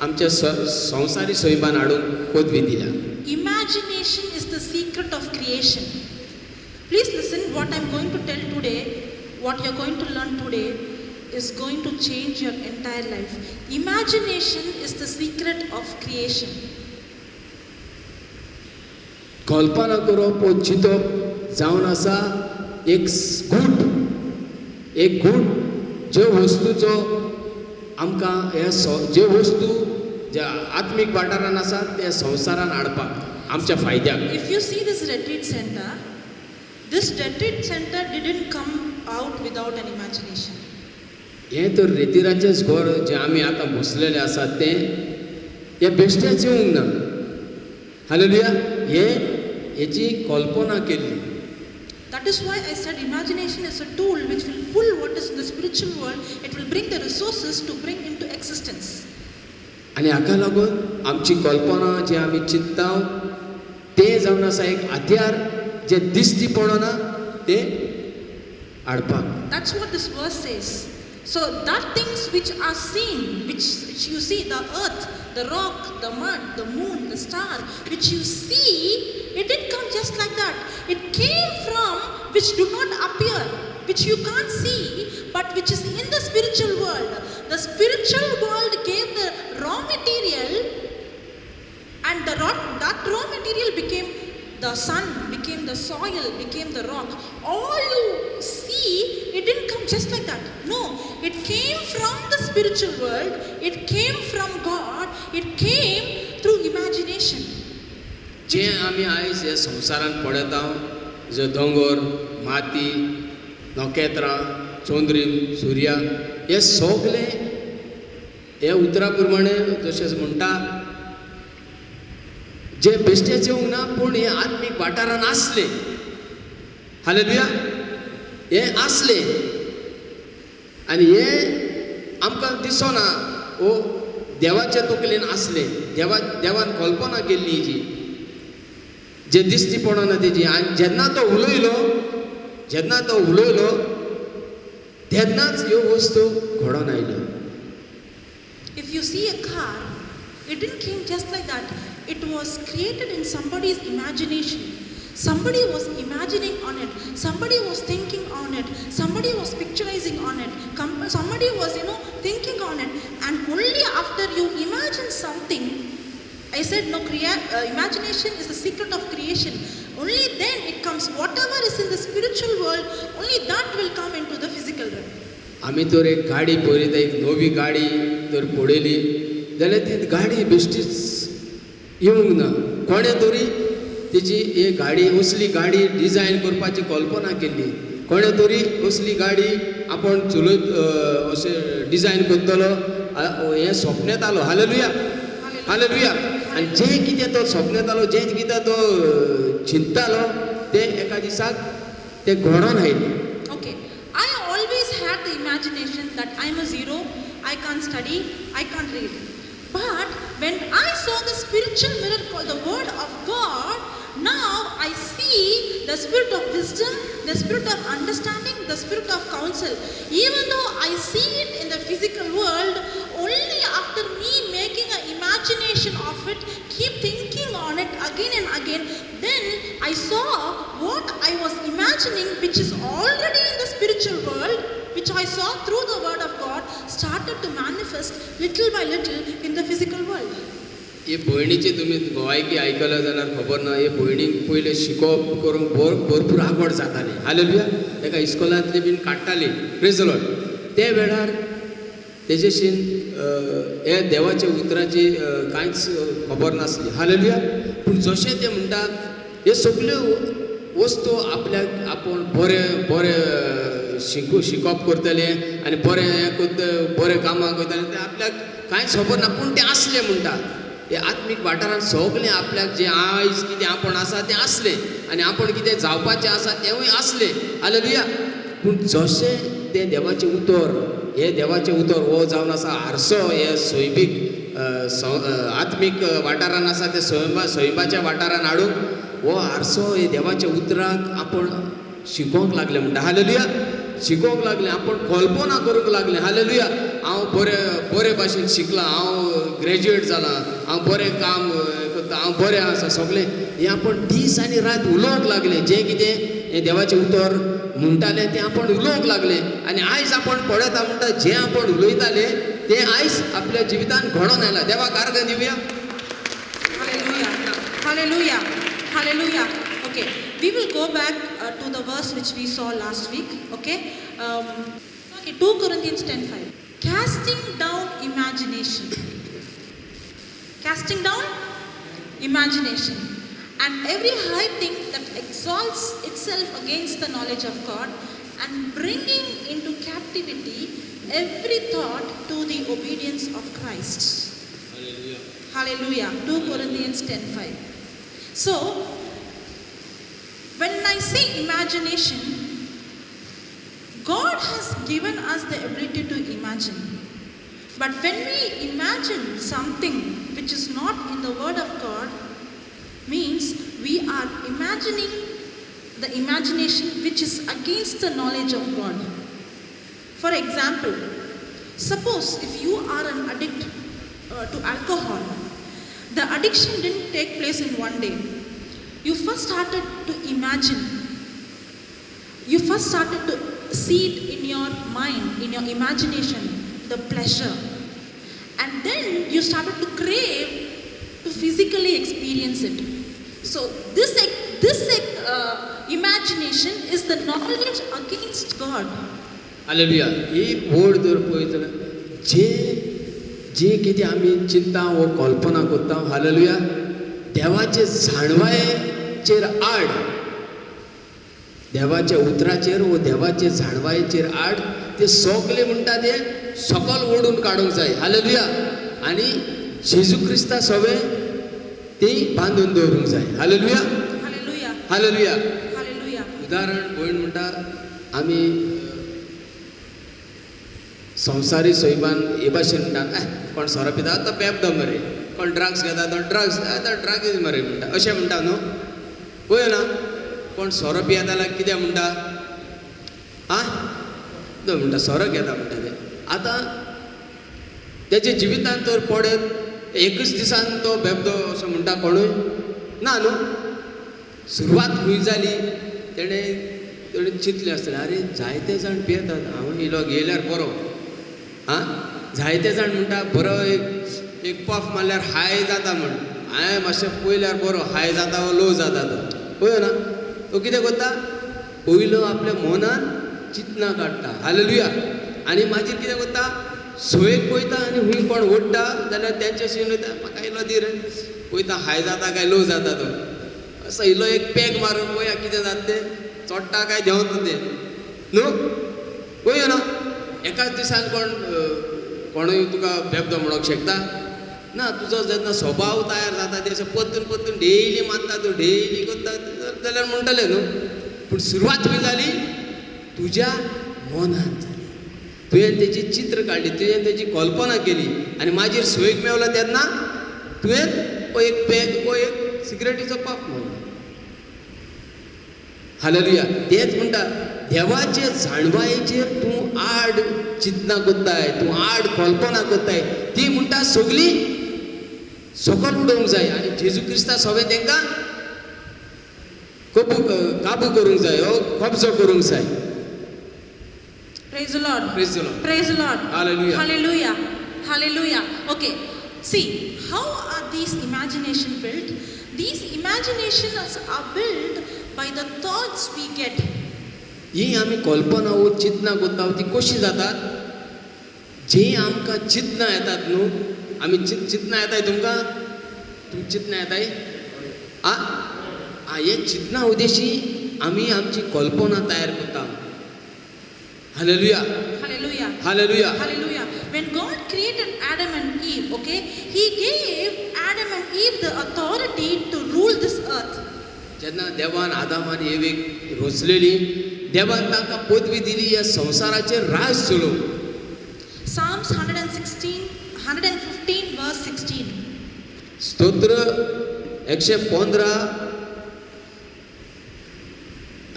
आमच्या संवसारी सैमान हाडून पदवी दिल्या. Imagination is the secret of creation. Please listen, what I am going to tell today, what you are going to learn today is going to change your entire life. Imagination is the secret of creation. कल्पना करप वो चिंतप जावन आसा एक गूट, एक गूट जे वस्तूचो आमकां हे जे वस्तू जे आत्मीक वाठारान आसा ते संवसारान हाडपाक आमच्या फायद्याक. If you see this retreat center, this retreat center didn't come out without an imagination. हें तर रेतिराचेंच घर जें आमी आतां बसलेलें आसा तें हें बेश्टेंच येवंक ना. हालेलुया. हें हेची कल्पना केल्ली. That is why I said imagination is a tool which will pull what is in the spiritual world. It will bring the resources to bring into existence. आनी हाका लागून आमची कल्पना जी आमी चिंतता तें जावन आसा एक हत्यार जें दिश्टी पडना तें हाडपाक. That's what this verse says. So that things which are seen, which you see, the earth, the rock, the mud, the moon, the star, which you see, it didn't come just like that. It came from which do not appear, which you can't see, but which is in the spiritual world. The spiritual world gave the raw material, and that raw material became the sun, became the soil, became the rock. All you see, it didn't come just like that. No, it came from the spiritual world, it came from God, it came through imagination. जे आमी आयज ह्या संवसारान पळयता जे दोंगर, माती, नखेत्रां, चंद्रीम, सुर्या, हे सगळे हे उतरा प्रमाणे जशें म्हणटा जे बेश्टेच येवंक ना पूण हे आत्मीक वाठारान आसले. हालेलुया. हे आसले आनी हें आमकां दिसना ओ देवाच्या तकलेन आसलें देवान कल्पना केल्ली जी जे दिसती पडना तेजी. आनी जेन्ना तो उलयलो तेन्नाच ह्यो वस्तू घडोवन आयल्यो. If you see a car, it didn't came just like that. It was created in somebody's imagination. Somebody was imagining on it. Somebody was thinking on it. Somebody was picturizing on it. Somebody was, thinking on it. And only after you imagine something, I said, no, imagination is the secret of creation. Only then it comes. Whatever is in the spiritual world, only that will come into the physical realm. आमी तर एक गाडी पळयता, एक नवी गाडी तर पळयली जाल्यार ती गाडी बेश्टीच येवंक ना. कोणें तरी तेजी एक गाडी असली गाडी डिजायन करपाची कल्पना केल्ली, कोणें तरी असली गाडी आपूण चलयत अशें डिजायन करतलो हें स्वप्नेतालो. Hallelujah, hallelujah. आनी जें कितें तो स्वप्नेतालो, जें कितें तो चिंततालो तें एका दिसाक तें घडोवन आयलें. Okay, I always had the imagination that I am a zero, I can't study, I can't read. But when I saw the spiritual mirror called the Word of God, now I see the spirit of wisdom, the spirit of understanding, the spirit of counsel. Even though I see it in the physical world, only after me making an imagination of it, keep thinking on it again and again, then I saw what I was imagining, which is already in the spiritual world, which I saw through the Word of God, started to manifest little by little in the physical world. हे भयणीची तुमी गोवायकी आयकल्या जाल्यार खबर ना, हे भयणीक पयलें शिकोवप करूंक भरपूर आवड जाताली. हालेलुया. ताका इस्कोलांतली बीन काडटाली. Praise the Lord. ते वेळार तेजेशीन हे देवाच्या उतराची कांयच खबर नासली. हालेलुया. पूण जशें ते म्हणटात हे सगल्यो वस्तू आपल्याक आपूण बरें बरें शिकप करतलें आनी बरें हें करता, बरें कामां करतलें, तें आपल्याक कांयच खबर ना, पूण तें आसलें म्हणटा. हे आत्मीक वाठारांत सगळें आपल्याक जें आयज कितें आपूण आसा तें आसलें आनी आपूण कितें जावपाचें आसा तेंवूय आसलें. हालेलुया. पूण जशें तें देवाचें उतर, हें देवाचें उतर हो जावन आसा हारसो, हे सैमीक आत्मीक वाठारान आसा तें सैमाच्या वाठारान हाडूंक हो हारसो हे देवाच्या उतराक आपूण शिकोवंक लागलें म्हणटा. हालेलुया. शिकोवंक लागलें, आपूण कल्पना करूंक लागलें. हालेलुया. हांव बरें बरे भाशेन शिकलां, हांव ग्रॅज्युएट जालां, हांव बरें काम करता, हांव बरें आसा, सगळें हें आपूण दीस आनी रात उलोवंक लागलें. जें कितें हें देवाचें उतर म्हणटालें तें आपूण उलोवंक लागलें. आनी आयज आपूण पळयता म्हणटा जें आपूण उलयतालें तें आयज आपल्या जिवितान घडोवन आयलां. देवाक आर्गां दिवया. Hallelujah. Hallelujah. Hallelujah. Okay, we will go back to the verse which we saw last week. Okay, okay, 2 Corinthians 10:5. Casting down imagination. Casting down imagination. And every high thing that exalts itself against the knowledge of God, and bringing into captivity every thought to the obedience of Christ. Hallelujah. Hallelujah. 2 Corinthians 10:5. So, when I say imagination, God has given us the ability to imagine. But when we imagine something which is not in the Word of God, means we are imagining the imagination which is against the knowledge of God. For example, suppose if you are an addict to alcohol, the addiction didn't take place in one day. You first started to imagine. You first started to see it in your mind, in your imagination, the pleasure. And then you started to crave to physically experience it. So this imagination is the knowledge against God. Hallelujah. ही वड जर पळयत जाल्यार जे जे कितें आमी चिंता वो कल्पना करता, hallelujah, देवाचे जाणवायेचेर आड, देवाच्या उतराचेर वो देवाचे जाणवायेचेर आड ते सगळे म्हणटा ते सकल ओडून काडूंक जाय. हालेलुया. आनी जेजू क्रिस्ता सवे ती बांदून दवरूंक जाय. हालेलुया. हालेलुया. हालेलुया. हालेलुया. उदाहरण भयण म्हणटा आमी संवसारी सैमान हे भाशेन म्हणटा, कोण सोरो पिता तो बेबदो मरे, कोण ड्रग्स घेता तो ड्रग्स, तो ड्रगीज मरे म्हणटा, अशें म्हणटा न्हू? पळय ना, कोण सोरो पियेता जाल्यार कितें म्हणटा? आं, तो म्हणटा सोरो घेता म्हणटा ते. आतां तेच्या जिवितांत तर पडत एकच दिसान तो बेबदो असो म्हणटा कोणूय ना न्हू? सुरवात खंय जाली? तेणें तेणें चिंतलें आसतलें, आरे जायते जाण पियेतात, हांव इलो घेयल्यार बरो. आं, जायते जाण म्हणटा बरो एक पफ मारल्यार हाय जाता म्हण, हांवें मातशें पळयल्यार बरो हाय जाता वो लो जाता तो. पळय ना, तो कितें करता? पयलो आपल्या मनान चिंतना काडटा. हालेलुया. आनी मागीर कितें करता? सोयेक पळयता आनी हुंय कोण ओडटा जाल्यार तेंच्याशी वयता, म्हाका इलो दी रे, पळयता हाय जाता काय लो जाता तो. असो इलो एक पेग मारून पळया कितें जाता तें, चोडटा काय देंवता तें न्हू? पळय ना, एकाच दिसान कोण कोणूय तुका बेबदो म्हणूंक शकता ना. तुजो जेन्ना स्वभाव तयार जाता ते अशें परतून परतून डेली मारता तूं, डेली करता जाल्यार म्हणटलें न्हू. पूण सुरवात खंय जाली? तुज्या मनान जाली. तुवें तेजी चित्र काडली, तुवें तेजी कल्पना केली आनी मागीर सोयीक मेवलो तेन्ना तुवें वो एक पेग वो एक सिगरेटीचो पफ मारलो. हालेलुया. तेच म्हणटा, देवाचे जाणवायेचेर तूं आड चिंतना करताय, तूं आड कल्पना करताय, ती म्हणटा सगळी सकल उडोवंक जाय आनी जेजू क्रिस्ता सगळें तांकां काबू करूंक जाय, हो कब्जो करूंक जाय. Praise the Lord. Praise the Lord. Praise the Lord. Hallelujah. Hallelujah. Hallelujah. Okay. See, how are these imagination built? These imaginations are built by the thoughts we get. ही आमी कल्पना वो चिंतना करता ती कशी जातात? जी आमकां चिंतना येतात न्हू, आमी चिंतना येताय तुमकां? तुम चिंतना येताय? आ आ हे चिंतना उद्देशी आमी आमची कल्पना तयार करता. Hallelujah. Hallelujah. Hallelujah. Hallelujah. When God created Adam and Eve, okay, He gave Adam and Eve the authority to rule this earth. जेन्ना देवान आदाम आनी एवेक रचलेली, देवान तांकां पदवी दिली ह्या संवसाराचेर राज चलोवंक. Psalms 116, 115 verse 16. स्तोत्र 115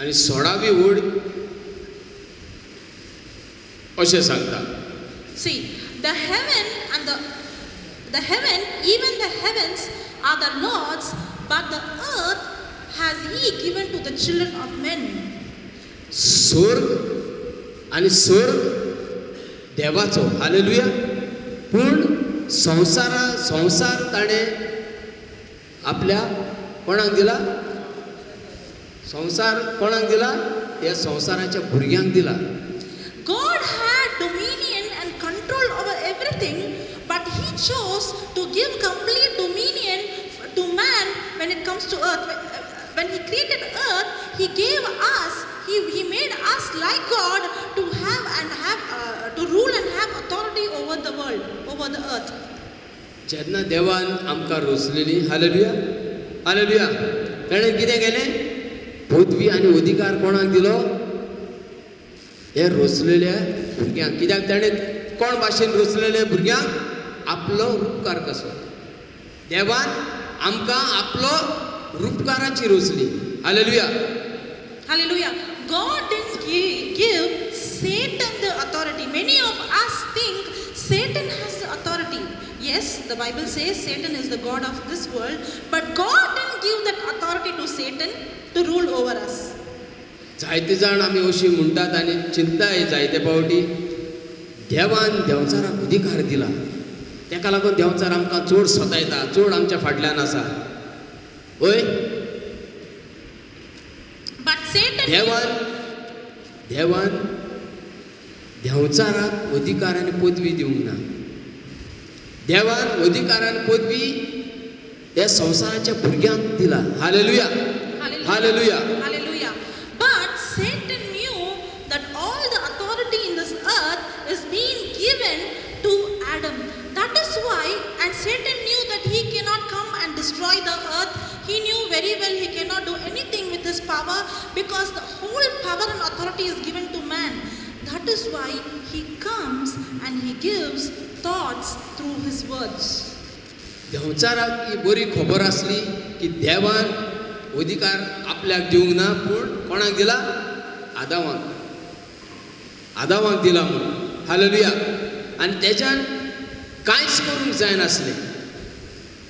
आनी 16वी ओळ अशें सांगता. See, the heaven and the heaven, even the heavens are the Lord's, but the earth has He given to the children of men. स्वर्ग आनी स्वर्ग देवाचो. हालेलुया. पूण संवसार ताणें आपल्या कोणाक दिला? संवसार कोणाक दिला? ह्या संवसाराच्या भुरग्यांक दिला. God had dominion and control over everything, but He chose to give complete dominion to man when it comes to earth. When He created earth, He gave us, He made us like God to have and have to rule and have authority over the world, over the earth. जेन्ना देवान आमकां रचलेली, hallelujah hallelujah, ताणें कितें केलें? पदवी आनी अधिकार कोणाक दिलो? हे रचलेल्या भुरग्यांक. कित्याक ताणें कोण भाशेन रचलेले भुरग्यांक? आपलो रुपकार कसो. देवान आमकां आपलो रुपकाराची रचली. Hallelujah. Hallelujah. God didn't give Satan the authority. Many of us think Satan has the authority. Yes, the Bible says Satan is the god of this world, but God didn't give that authority to Satan to rule over us. जायते जाण आमी अशी म्हणटात आनी चिंताय जायते फावटी, देवान देंवचाराक अधिकार दिला, ताका लागून देंवचार आमकां चड सतायता, चड आमच्या फाटल्यान आसा. हय, देवान देवान देंवचाराक अधिकार आनी पदवी दिवंक ना. देवान अधिकार आनी पदवी ह्या संवसाराच्या भुरग्यांक दिला. Hallelujah. Hallelujah. Hallelujah. But Satan knew that all the authority in this earth is being given to Adam. That is why, and Satan knew that he cannot come and destroy the earth. He knew very well he cannot do anything with his power, because the whole power and authority is given to man. That is why he comes and he gives thoughts through his words. देंवचाराक ही बरी खबर आसली की देवान अधिकार आपल्याक दिवंक ना, पूण कोणाक दिला? आदावाक. आदावाक दिला म्हणून. हालेलुया. आनी तेज्यान कांयच करूंक जायनासलें.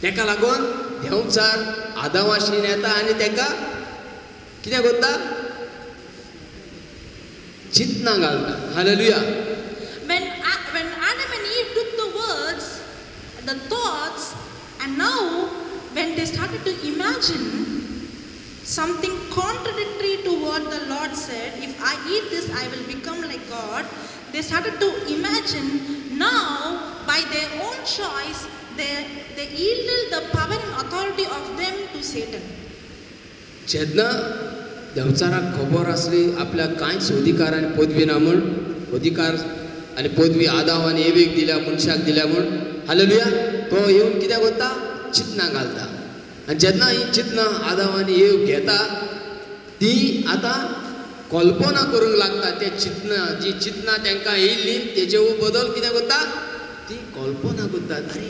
तेका लागून देंवचार आदावाशीन येता आनी तेका कितें करता? चिंतना घालता. Hallelujah. When Adam and Eve took the words, the thoughts, and now when they started to imagine something contradictory to what the Lord said, if I eat this, I will become like God. They started to imagine now by their own choice, they yielded the power and authority of them to Satan. जेन्ना देंवचाराक खबर आसली आपल्याक कांयच अधिकार आनी पदवी ना म्हूण, अधिकार आनी पदवी आदाव आनी एवेक दिल्या, मनशाक दिल्या म्हूण, हालेलुया, तो येवन कितें करता? चिंतना घालता. आनी जेन्ना ही चिंतना आदाव आनी एव घेता, ती आतां कल्पना करूंक लागता. ते चिंतना, जी चिंतना तांकां येयल्ली तेजे बदल कितें करता? ती कल्पना करतात. आरे,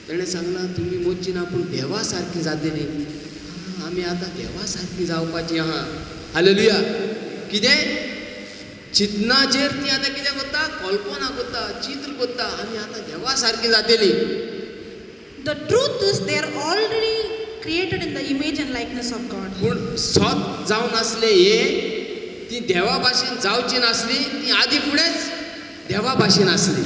तेणें सांगलां तुमी मोची ना पूण देवा सारकी जातली, आमी आतां देवा सारकी जावपाची आहा. हालेलुया. कितें चिंतनाचेर ती आतां कितें करता? कल्पना करता, चित्र करता, आमी आतां देवा सारकी जातली. The truth is they are already created in the image and likeness of God. पूण सत जावन आसलें हें, ती देवा भाशेन जावची नासली, ती आदी फुडेंच देवा भाशेन आसली.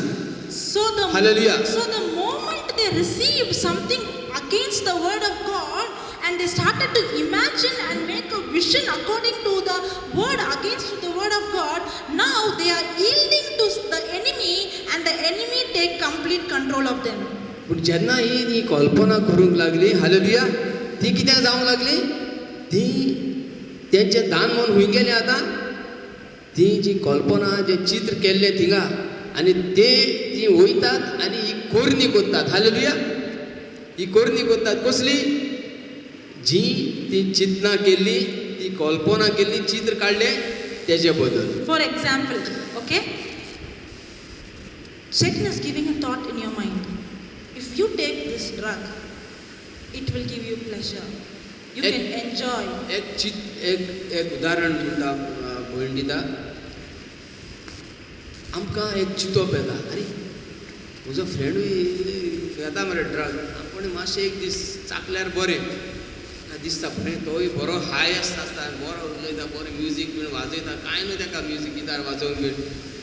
Hallelujah. So the moment they received something against the word of God and they started to imagine and make a vision according to the word, against the word of God, now they are yielding to the enemy and the enemy take complete control of them. पूण जेन्ना ही ती कल्पना करूंक लागली, hallelujah, ती कित्याक जावंक लागली? ती तेंचें दान मन हुंय गेलें आतां? ती जी कल्पना, जें चित्र केल्लें थिंगा, आनी ते ती वयतात आनी ही कोरणी करतात. हालेलुया. ही कोरणी करतात कसली? जी ती चिंतना केल्ली, ती कल्पना केल्ली, चित्र काडलें तेजे बदल. For example, okay, Satan is giving a thought in your mind. If you take this drug, it will give you pleasure. You can enjoy. एक उदाहरण म्हणटा भयण दिता. आमकां एक चिंतप येता, आरे म्हजो फ्रेंडूय घेता मरे ड्रग, आपूण मातशें एक दीस चाकल्यार बरें दिसता, पूण तोय बरो हाय आसता, बरो उलयता, बरो म्युजीक बीन वाजयता, कांय न्हू ताका म्युजीक गिटार वाजोवंक बीन,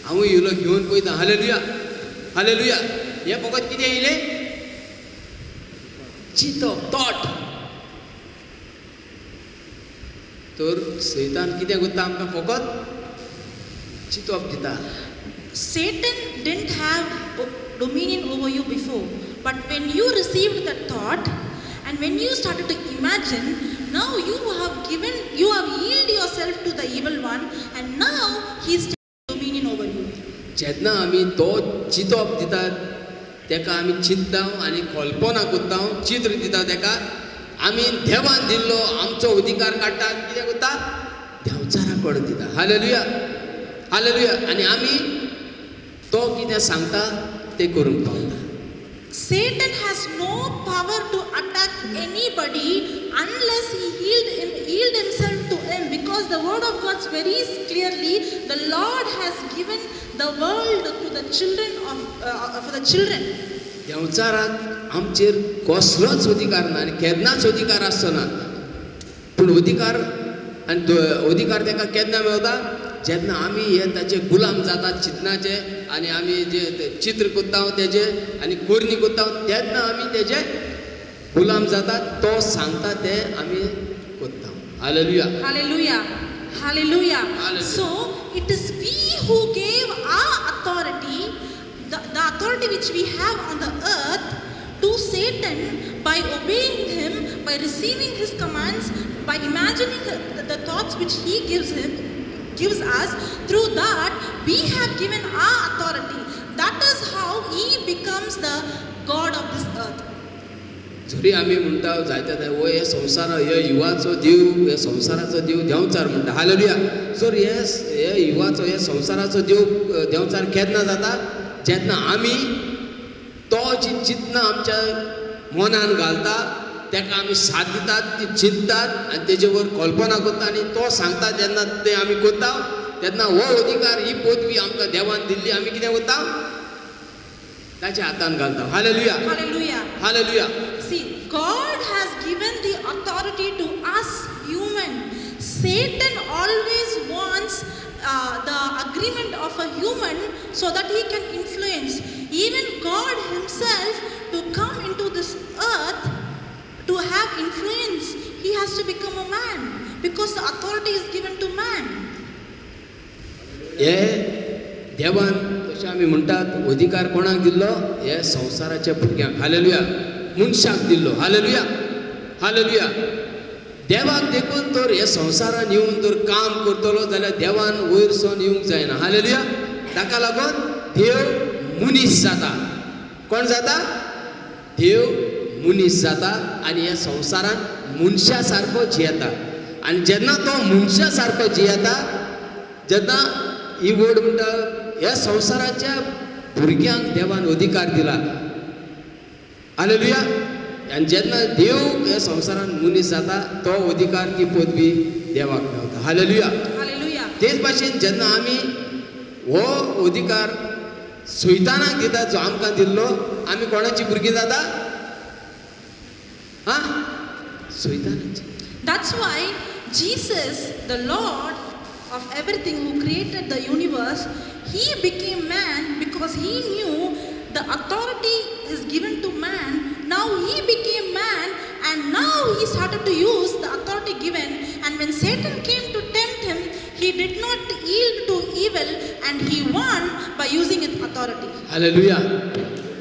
हांवूय येयलो घेवन पळयता. हालेलुया. हालेलुया. हें फकत कितें येयलें? चिंतप, थॉट. तर सैतान कितें करता आमकां? फकत चिंतप दिता. Satan didn't have dominion over you before, but when you received that thought and when you started to imagine, now you have given, you have yielded yourself to the evil one, and now he is taking dominion over you. जेन्ना आमी तो चिंतप दिता तेका आमी चिंतता आनी कल्पना करता, चित्र दिता तेका, आमी देवान दिल्लो आमचो अधिकार काडटा, कितें करता? देंवचारा कडेन दिता. हालेलुया. हालेलुया. आनी आमी तो कितें सांगता तें करूंक पावता. Satan has no power to attack anybody unless he yield himself to him, because the word of God very clearly, the Lord has given the world to the children of for the children. देंवचाराक आमचेर कसलोच अधिकार ना आनी केन्नाच अधिकार आसचो ना. पूण अधिकार आनी अधिकार ताका केन्ना मेळटा? जेन्ना आमी हे ताचे गुलाम जातात चिंतनाचे, आनी आमी जे चित्र करता तेजे आनी कोरणी करता, तेन्ना आमी तेजे गुलाम जातात. तो सांगता तें आमी करता. Hallelujah. Hallelujah. Hallelujah. So it is we who gave our authority, the authority which we have on the earth, to Satan by obeying him, by receiving his commands, by imagining the thoughts which he gives him, gives us. Through that we have given our authority. That is how he becomes the God of this earth. जरी आमी म्हणटा जायते हो हे संवसार हे युवाचो देव, हे संवसाराचो देव देंवचार म्हणटा. हालेलुया. सर हे युवाचो हे संवसाराचो देव देंवचार केन्ना जाता? जेन्ना आमी तो जी चिंतना आमच्या मनान घालता ताका आमी साथ दितात, ती चिंततात आनी तेजे वर कल्पना करता आनी तो सांगता जेन्ना तें आमी करता तेन्ना हो अधिकार ही पदवी आमकां देवान दिल्ली आमी कितें करता ताच्या हातान घालता. Hallelujah. Hallelujah. Hallelujah. See, God has given the authority to us human. Satan always wants the agreement of a human so that he can influence. Even God himself to come into this earth to have influence, he has to become a man because the authority is given to man. हे देवान तशें आमी म्हणटात अधिकार कोणाक दिल्लो? हे संवसाराच्या भुरग्यांक. हालेलुया. मनशाक दिल्लो. हालेलुया. हालेलुया. देवाक देखून तर हे संवसारान येवन जर काम करतलो जाल्यार देवान वयर सरून येवंक जायना. हालेलुया. ताका लागून देव मनीस जाता. कोण जाता? देव मनीस जाता आनी ह्या संवसारान मनशा सारको जियेता. आनी जेन्ना तो मनशा सारको जियेता जेन्ना ही वर्ड म्हणटा ह्या संवसाराच्या भुरग्यांक देवान अधिकार दिला. हालेलुया. आनी जेन्ना देव ह्या संवसारान मनीस जाता तो अधिकार ती पदवी देवाक मेळटा. हालेलुया. हालेलुया. तेच भाशेन जेन्ना आमी हो अधिकार सैतानाक दिता जो आमकां दिल्लो, आमी कोणाची भुरगीं जाता? हा, सैतानाची. That's why Jesus, the Lord of everything who created the universe, he became man because he knew the authority is given to man. Now he became man and now he started to use the authority given. And when Satan came to tempt him, he did not yield to evil and he won by using his authority. Hallelujah.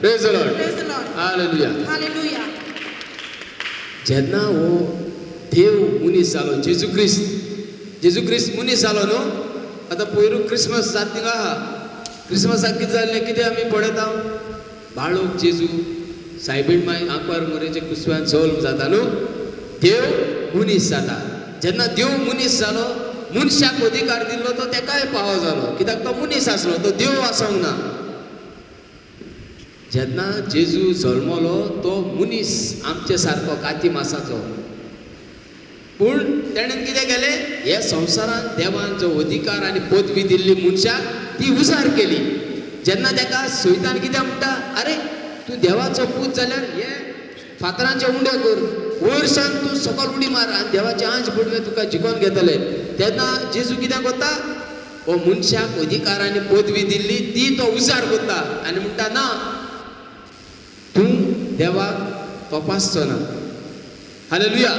Praise the Lord. Praise the Lord. Hallelujah. Hallelujah. जेन्ना हो देव मनीस जालो, जेजू क्रिस्त, जेजू क्रिस्त मनीस जालो न्हू. आतां पयरू क्रिसमस जाता थिंगा आहा. क्रिसमसाक कितें जालें? कितें आमी पळयता? बाळूक जेजू सायबीण माय आंकवार मोरेच्या कुसव्यान जल्म जाता न्हू. देव मनीस जाता. जेन्ना देव मनीस जालो मनशाक अधिकार दिल्लो तो तेकाय पावो जालो, कित्याक तो मनीस आसलो, तो देव आसोंक ना. जेन्ना जेजू जल्मलो तो मनीस आमचे सारको काती मासाचो, पूण तेणेन कितें केलें? हे संवसारान देवान जो अधिकार आनी पदवी दिल्ली मनशाक ती उजार केली. जेन्ना तेका सैतान कितें म्हणटा, अरे तूं देवाचो पूत जाल्यार हे फातरांचे उंडे कर, वयर सावन तूं सकयल उडी मार आनी देवाचे आंज पडवे तुका जिखोवन घेतले. तेन्ना जेजू कितें करता? हो मनशाक अधिकार आनी पदवी दिल्ली ती तो उजार करता आनी म्हणटा ना, तूं देवाक तपासचो ना. Hallelujah.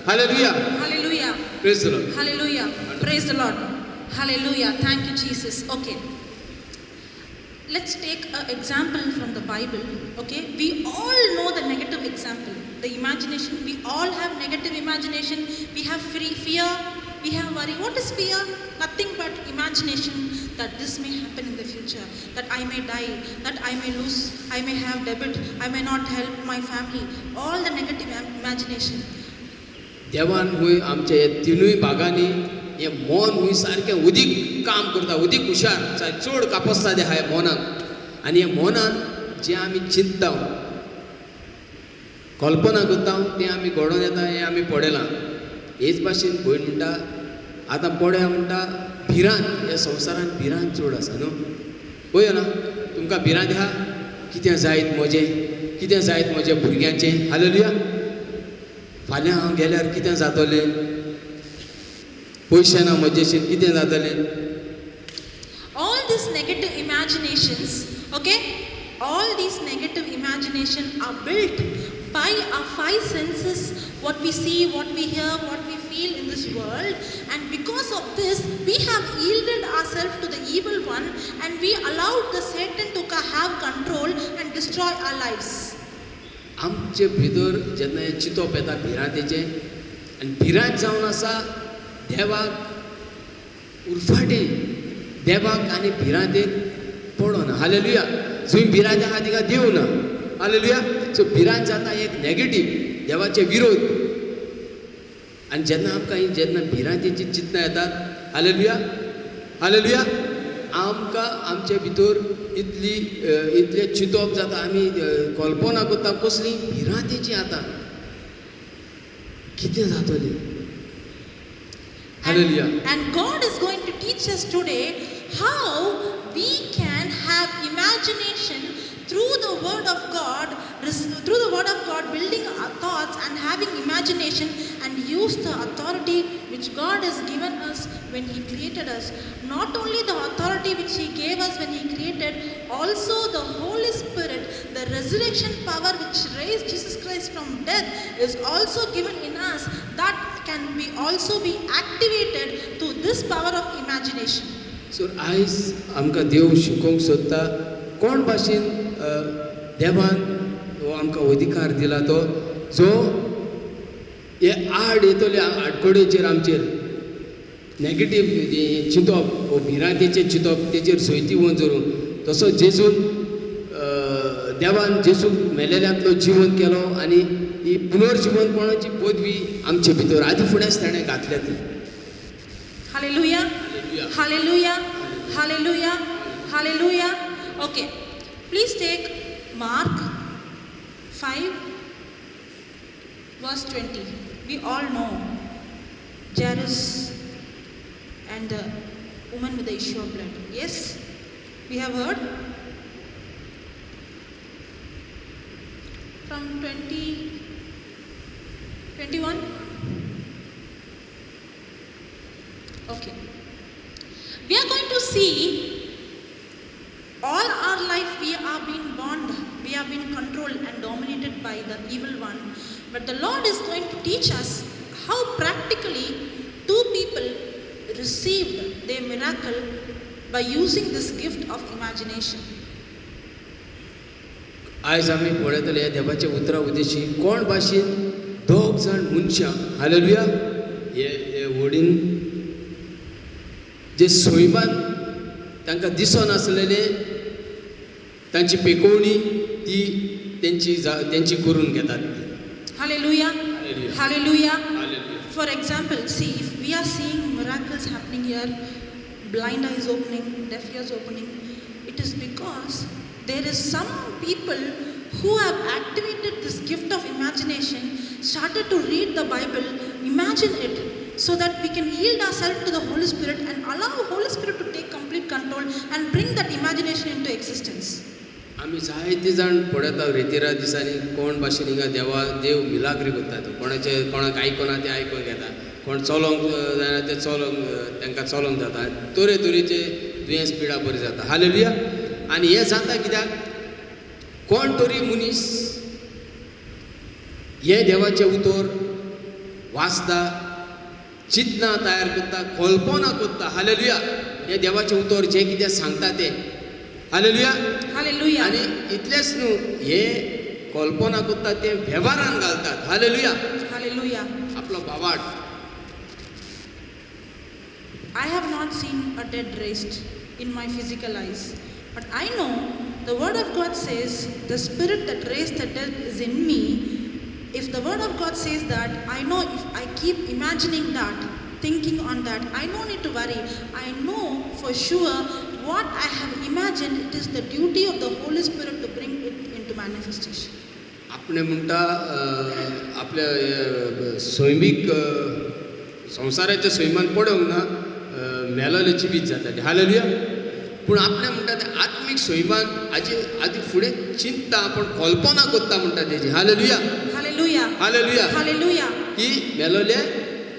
Hallelujah. Hallelujah. Praise the Lord. Hallelujah. Praise the Lord. Hallelujah. Thank you, Jesus. Okay. Let's take an example from the Bible. Okay. We all know the negative example. The imagination. We all have negative imagination. We have fear. We have worry. What is fear? Nothing but imagination that this may happen in the future, that I may die, that I may lose, I may have debit, I may not help my family. All the negative imagination. देवान हुंय आमच्या हे तिनूय भागांनी हे मन हुंय सारकें उदीक काम करता, उदीक हुशार, चड कापस्ता आहा ह्या मनाक. आनी ह्या मनान जें आमी चिंतता, कल्पना करता तें आमी घडोवन येता, हें आमी पळयलां. हेच भाशेन भयण म्हणटा, आतां पळया म्हणटा भिरांत, ह्या संवसारान भिरांत चड आसा न्हू. पळय ना, तुमकां भिरांत आहा कितें जायत म्हजें, कितें जायत म्हज्या भुरग्यांचें. हालेलुया. फाल्यां हांव गेल्यार कितें जातलें, पयशे ना म्हजेशीन कितें जातलें. All these negative imaginations, okay, all these negative imagination are built by our five senses, what we see, what we hear, what we feel in this world. And because of this, we have yielded ourselves to the evil one and we allowed the Satan to have control and destroy our lives. आमचे भितर जेन्ना हें चिंतप येता भिरांतेचें, आनी भिरांत जावन आसा देवाक उरफाटें, देवाक आनी भिरांतेक पडना. हालेलुया. जंय भिरांत आहा तिका देव ना. हालेलुया. सो भिरांत जाता एक नेगेटीव देवाचे विरोध. आनी जेन्ना आमकां ही जेन्ना भिरांतेची चिंतना येतात, हालेलुया हालेलुया, आमकां आमचे भितर इतली इतलें चिंतप जाता, आमी कल्पना करता कसली भिरांतेची आतां कितें जातलें. Hallelujah. And God is going to teach us today how we can have imagination through the word of God, through the word of God, building our thoughts and having imagination and use the authority which God has given us when He created us. Not only the authority which He gave us when He created, also the Holy Spirit, the resurrection power which raised Jesus Christ from death is also given in us. That can be also be activated through this power of imagination. So आयज आमकां देव शिकोवंक सोदता कोण भाशेन देवान हो आमकां अधिकार दिला तो जो हे आड येतले आडकोडेचेर आमचेर नेगेटीव चिंतप वो भिरांतेचें चिंतप तेचेर सोयती वचून तसो जेजून देवान जेजूक मेलेल्यांतलो जिवन केलो आनी ही पुनर्जिवनपणाची पदवी आमचे भितर आदी फुडेंच ताणें घातल्या ती. Hallelujah. Hallelujah. Hallelujah. Hallelujah. Okay. Please take Mark 5 verse 20. We all know Jairus and the woman with the issue of blood. Yes, we have heard. From 20, 21. Okay. We are going to see all our life we are being bound, we have been controlled and dominated by the evil one. But the Lord is going to teach us how practically two people received their miracle by using this gift of imagination. आयज आमी पळयतले ह्या देवाच्या उतरा उद्देशी कोण भाशेन दोग जाण मनशां, हालेलुया, हे व्हडीन जे सैमान तांकां दिसनासलेले तांची पेकोवणी ती तेंची तेंची करून घेतात. Hallelujah. Hallelujah. For example, see, if we are seeing miracles happening here, blind eyes opening, deaf ears opening, it is because there is some people who have activated this gift of imagination, started to read the Bible, imagine it, so that we can yield ourselves to the Holy Spirit and allow Holy Spirit to take complete control and bring that imagination into existence. आमी जायते जाण पळयता रेतिरा दिसांनी कोण भाशेन हिंगा देवा देव मिलाग्री करता, कोणाचे कोणाक आयकना ते आयकून घेता, कोण चलोंक जायना ते चलोंक तांकां चलोंक जाता, तरेतरेचे दुयेंस पिडा बरी जाता. हालेलुया. आनी हें जाता कित्याक कोण तरी मनीस हें देवाचें उतर वाचता, चिंतना तयार करता, कल्पना करता. हालेलुया. हें देवाचें उतर जें कितें सांगता तें. हालेलुया. हालेलुया. आनी इतलेंच न्हू, हे कल्पना करता तें वेव्हारान घालतात. हालेलुया. हालेलुया. आपलो भावार्थ. I have not seen a dead raised in my physical eyes, but I know the word of God says the spirit that raised the dead is in me. If the word of God says that, I know if I keep imagining that, thinking on that, I no need to worry. I know for sure what I have imagined, it is the duty of the Holy Spirit to bring it into manifestation. आपणे म्हणटा आपल्या सैमीक संवसाराच्या सैमान पडोवंक ना, मेलोले जिवीत जाता. Hallelujah. पूण आपणें म्हणटा तें आत्मीक सैमान हाजे आदी फुडें चिंतता, आपण कल्पना करता म्हणटा तेजी. हालेलुया. हालेलुया. हालेलुया. हालेलुया. की मेलोले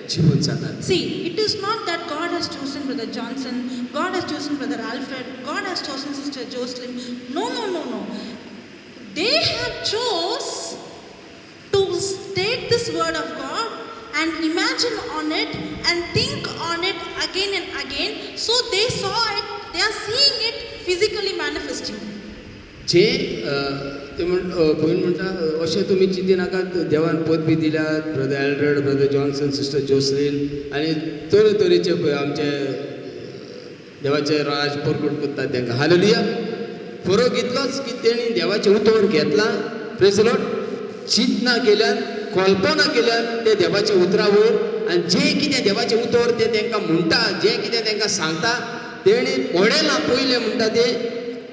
जीवन जातात. See, it is not that God has chosen Brother Johnson, God has chosen Brother Alfred, God has chosen Sister Jocelyn. No, no, no, no. They have chose to take this word of God and imagine on it and think on it again and again. So they saw it, they are seeing it physically manifesting. जे ते म्हण भयण म्हणटा अशें तुमी चिंतिनाका, देवान पदवी दिल्या brother Eldred, brother Johnson, sister Jocelyn आनी तरेतरेचे आमचे देवाचे राज परगट करतात तांकां. हालेलुया. फरक इतलोच की तेणी देवाचें उतर घेतलां प्रेज the Lord. चिंतना केल्यान, कल्पना केल्यान ते देवाच्या उतरावर आनी जें कितें देवाचें उतर तें तांकां म्हणटा, जें कितें तांकां सांगता तेणी पळयलां पयलें म्हणटा तें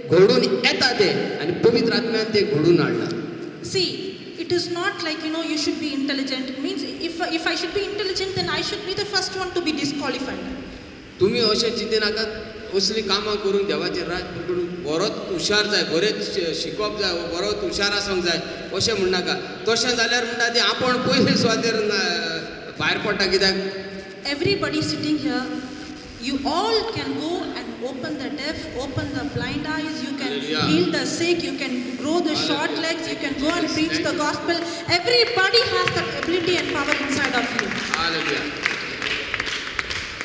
घडून येता तें आनी पवित्र आत्म्यान तें घडून हाडलां. See, it is not like, you know, you should be intelligent. Means if I should be intelligent, then I should be the first one to be disqualified. तुमी अशें चिंतिनाकात, असलीं कामां करूंक देवाचें राज पकडूंक बरोच हुशार जाय, बरेंच शिकप जाय, बरोच हुशार आसूंक जाय अशें म्हणनाका. तशें जाल्यार म्हणटा तें आपूण पयले सुवातेर भायर पडटा. कित्याक Everybody sitting here, you all can go and open the deaf, open the blind eyes, you can Hallelujah. Heal the sick, you can grow the short Hallelujah. Legs, you can go and Yes, preach thank the you. Gospel. Everybody has that ability and power inside of you. Hallelujah.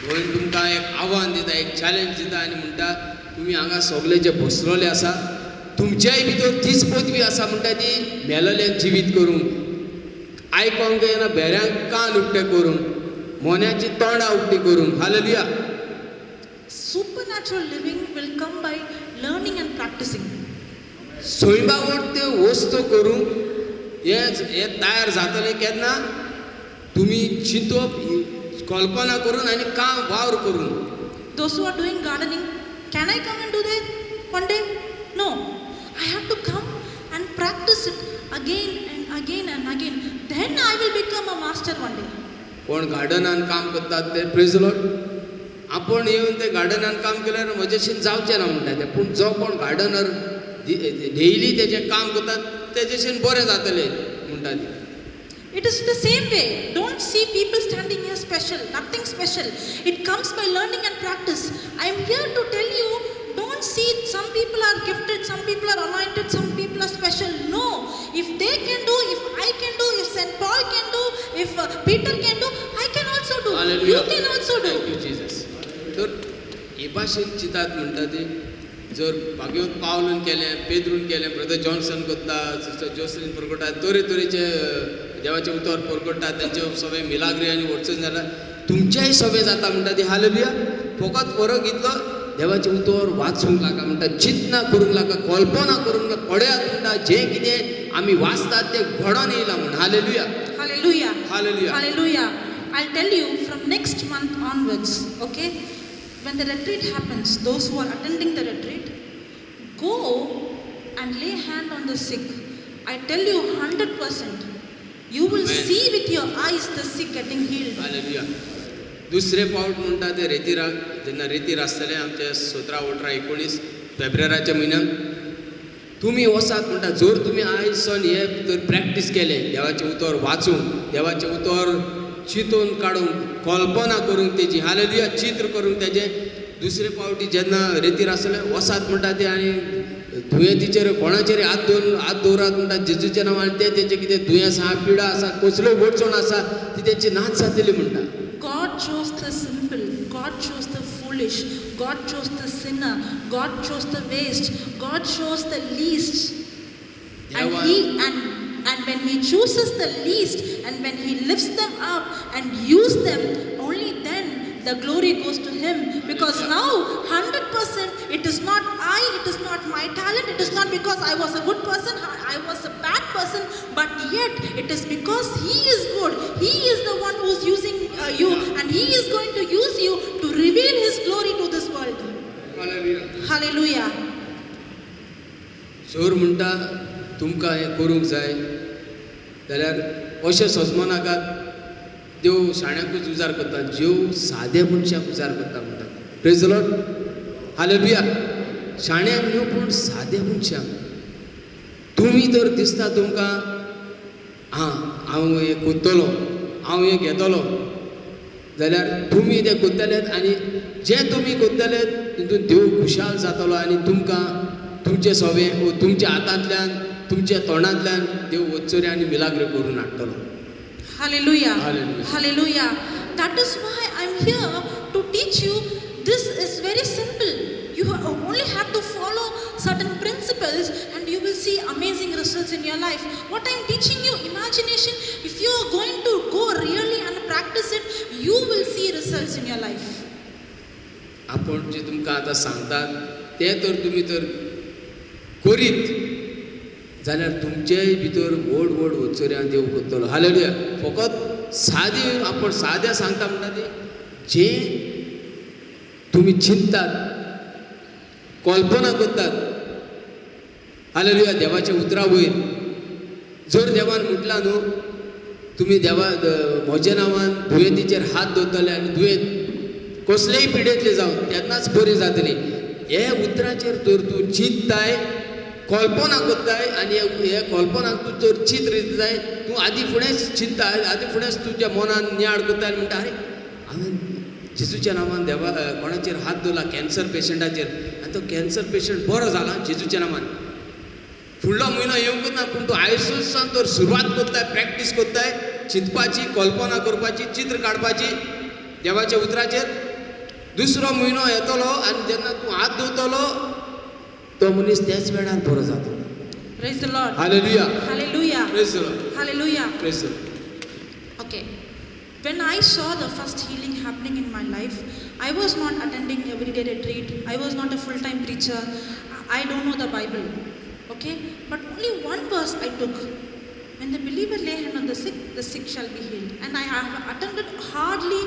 भयण तुमकां एक आव्हान दिता, एक challenge दिता आनी म्हणटा तुमी हांगा सगळे जे बसलेले आसा तुमच्याय भितर तीच पदवी आसा म्हणटा ती मेलेल्यांक जिवीत करूंक, आयकोंक येना भेऱ्यांक कान उक्ते करूंक, मोन्याची तोंडां उक्ती करूंक. Hallelujah. Supernatural living will come by learning and practicing. सैमावट त्यो वस्तू करूंक हें तयार जातलें केन्ना तुमी चिंतप, कल्पना करून आनी काम वावर करून. Those who are doing gardening, can I come and do that one day? No. I have to come and practice it again and again and again. Then I will become a master one day. कोण गार्डनान काम करतात ते, प्रेज the Lord, आपूण येवन ते गार्डनान काम केल्यार म्हजेशीन जावचें ना म्हणटा ते, पूण जो कोण गार्डनर डेली तेजें काम करतात तेजेशीन बरें जातलें म्हणटा ते. It is the same way. Don't see people standing here special, nothing special. It comes by learning and practice. I am here to tell you, don't see some people are gifted, some people are anointed, some people are special. No. If they can do, if I can do, if St. Paul can do, if Peter can do, I can also do. Hallelujah. You can also do. Thank you, Jesus. तर हे भाशेन चिंतात म्हणटा ती जर भाग्यवंत पावलून केलें, पेद्रून केलें, brother Johnson करता, sister Jocelyn परगटा, तरेतरेचे देवाचें उतर परगटा, तेंचे सगळे मिलाग्री आनी वचून जाल्यार तुमचेय सगळें जाता म्हणटा ती. हालेलुया. फकत फरक इतलो, देवाचें उतर वाचूंक लागा म्हणटा, चिंतना करूंक लागा, कल्पना करूंक लागा, पळयात म्हणटा जें कितें आमी वाचतात तें घडोन येयलां म्हूण. Hallelujah. Hallelujah. Hallelujah. Hallelujah. I'll tell you from next month onwards, okay? When the retreat happens, those who are attending the retreat, go and lay hand on the sick. I tell you 100%, you will Amen. See with your eyes the sick getting healed. Hallelujah. दुसरे पावट म्हणटा ते रेतिराक जेन्ना रेतीर आसतले आमचे 17, 18, 19 फेब्रुवाराच्या म्हयन्यान तुमी वचात म्हणटा. जर तुमी आयज सावन हे तर प्रॅक्टीस केलें, देवाचें उतर वाचूंक, देवाचें उतर चिंतून काडूंक, कल्पना करूंक तेजी, हालेलुया, चित्र करूंक तेजें, दुसरे पावटी जेन्ना रेतीर आसतले वचात म्हणटा ते आनी दुयेंतीचेर कोणाचेर हात दवरून हात दवरात म्हणटा जेजूच्या नांवान, ते तेंचें कितें दुयेंस आसा, पिडा आसा, कसल्यो अडचण आसा ती तेंची नाच जातली म्हणटा. God chose the simple, God chose the foolish, God chose the sinner, God chose the waste, God chose the least. And देवान he and when he chooses the least and when he lifts them up and use them, only then the glory goes to him. Because now 100% it is not I, it is not my talent, it is not because I was a good person, I was a bad person, but yet it is because he is good. He is the one who is using you, and he is going to use you to reveal his glory to this world. Hallelujah. Hallelujah. जर म्हणटा तुमकां हें करूंक जाय जाल्यार अशें सजमो नाकात देव शाण्याकूच उजार करता, देव सादे मनशाक उजार करता म्हणटा. प्रेज the Lord. Hallelujah. शाण्याक न्हू पूण सादे मनशाक. तुमी तर दिसता तुमकां आं हांव हें करतलो, हांव हें घेतलो, जाल्यार तुमी तें करतलेत आनी जें तुमी करतले तितून देव खुशाल जातलो आनी तुमकां तुमचें सवें वो तुमच्या हातांतल्यान तुमच्या तोंडांतल्यान देव वचोरी आनी मिलाग्र करून हाडटलो. Hallelujah. Hallelujah. Hallelujah. That is why I'm here to teach you. This is very simple. You only have to follow certain principles and you will see amazing results in your life. What I'm teaching you, imagination, if you are going to go really and practice it, you will see results in your life. आपण जे तुमकां आतां सांगतात तें तर तुमी तर करीत जाल्यार तुमचेय भितर व्हड व्हड उत्सर्यां देव करतलो. हालेलुया. फकत सादी आपण साद्या सांगता म्हणटा ती जे तुमी चिंततात, कल्पना करतात, हालेलुया, देवाच्या उतरा वयर जर देवान म्हटलां न्हू तुमी देवा म्हज्या नांवान दुयेंतीचेर हात दवरतले आनी दुयेंत कसलेय पिडेंतले जावं तेन्नाच बरी जातली, हे उतराचेर जर तूं चिंतताय, कल्पना करताय आनी हे कल्पनाक तूं जर चित्र दिताय, तूं आदी फुडेंच चिंतता, आदी फुडेंच तुज्या मनान नियाळ करताय आनी म्हणटा, आरे हांवें जेजूच्या नांवान देवा कोणाचेर हात दवरला कॅन्सर पेशंटाचेर आनी तो कॅन्सर पेशंट बरो जाला जेजूच्या नांवान. फुडलो म्हयनो येवंकच ना, पूण तूं आयसूसान तर सुरवात करताय, प्रॅक्टीस करताय चिंतपाची, कल्पना करपाची, चित्र काडपाची देवाच्या उतराचेर. दुसरो म्हयनो येतलो आनी जेन्ना तूं हात दवरतलो तो मनीस त्याच वेळार बरो जातलो. Praise the Lord. Hallelujah. Hallelujah. Praise the Lord. Hallelujah. Praise the Lord. Okay. When I saw the first healing happening in my life, I was not attending everyday retreat. I was not a full-time preacher. I don't know the Bible. Okay? But only one verse I took. When the believer lay hand on the sick shall be healed. And I have attended hardly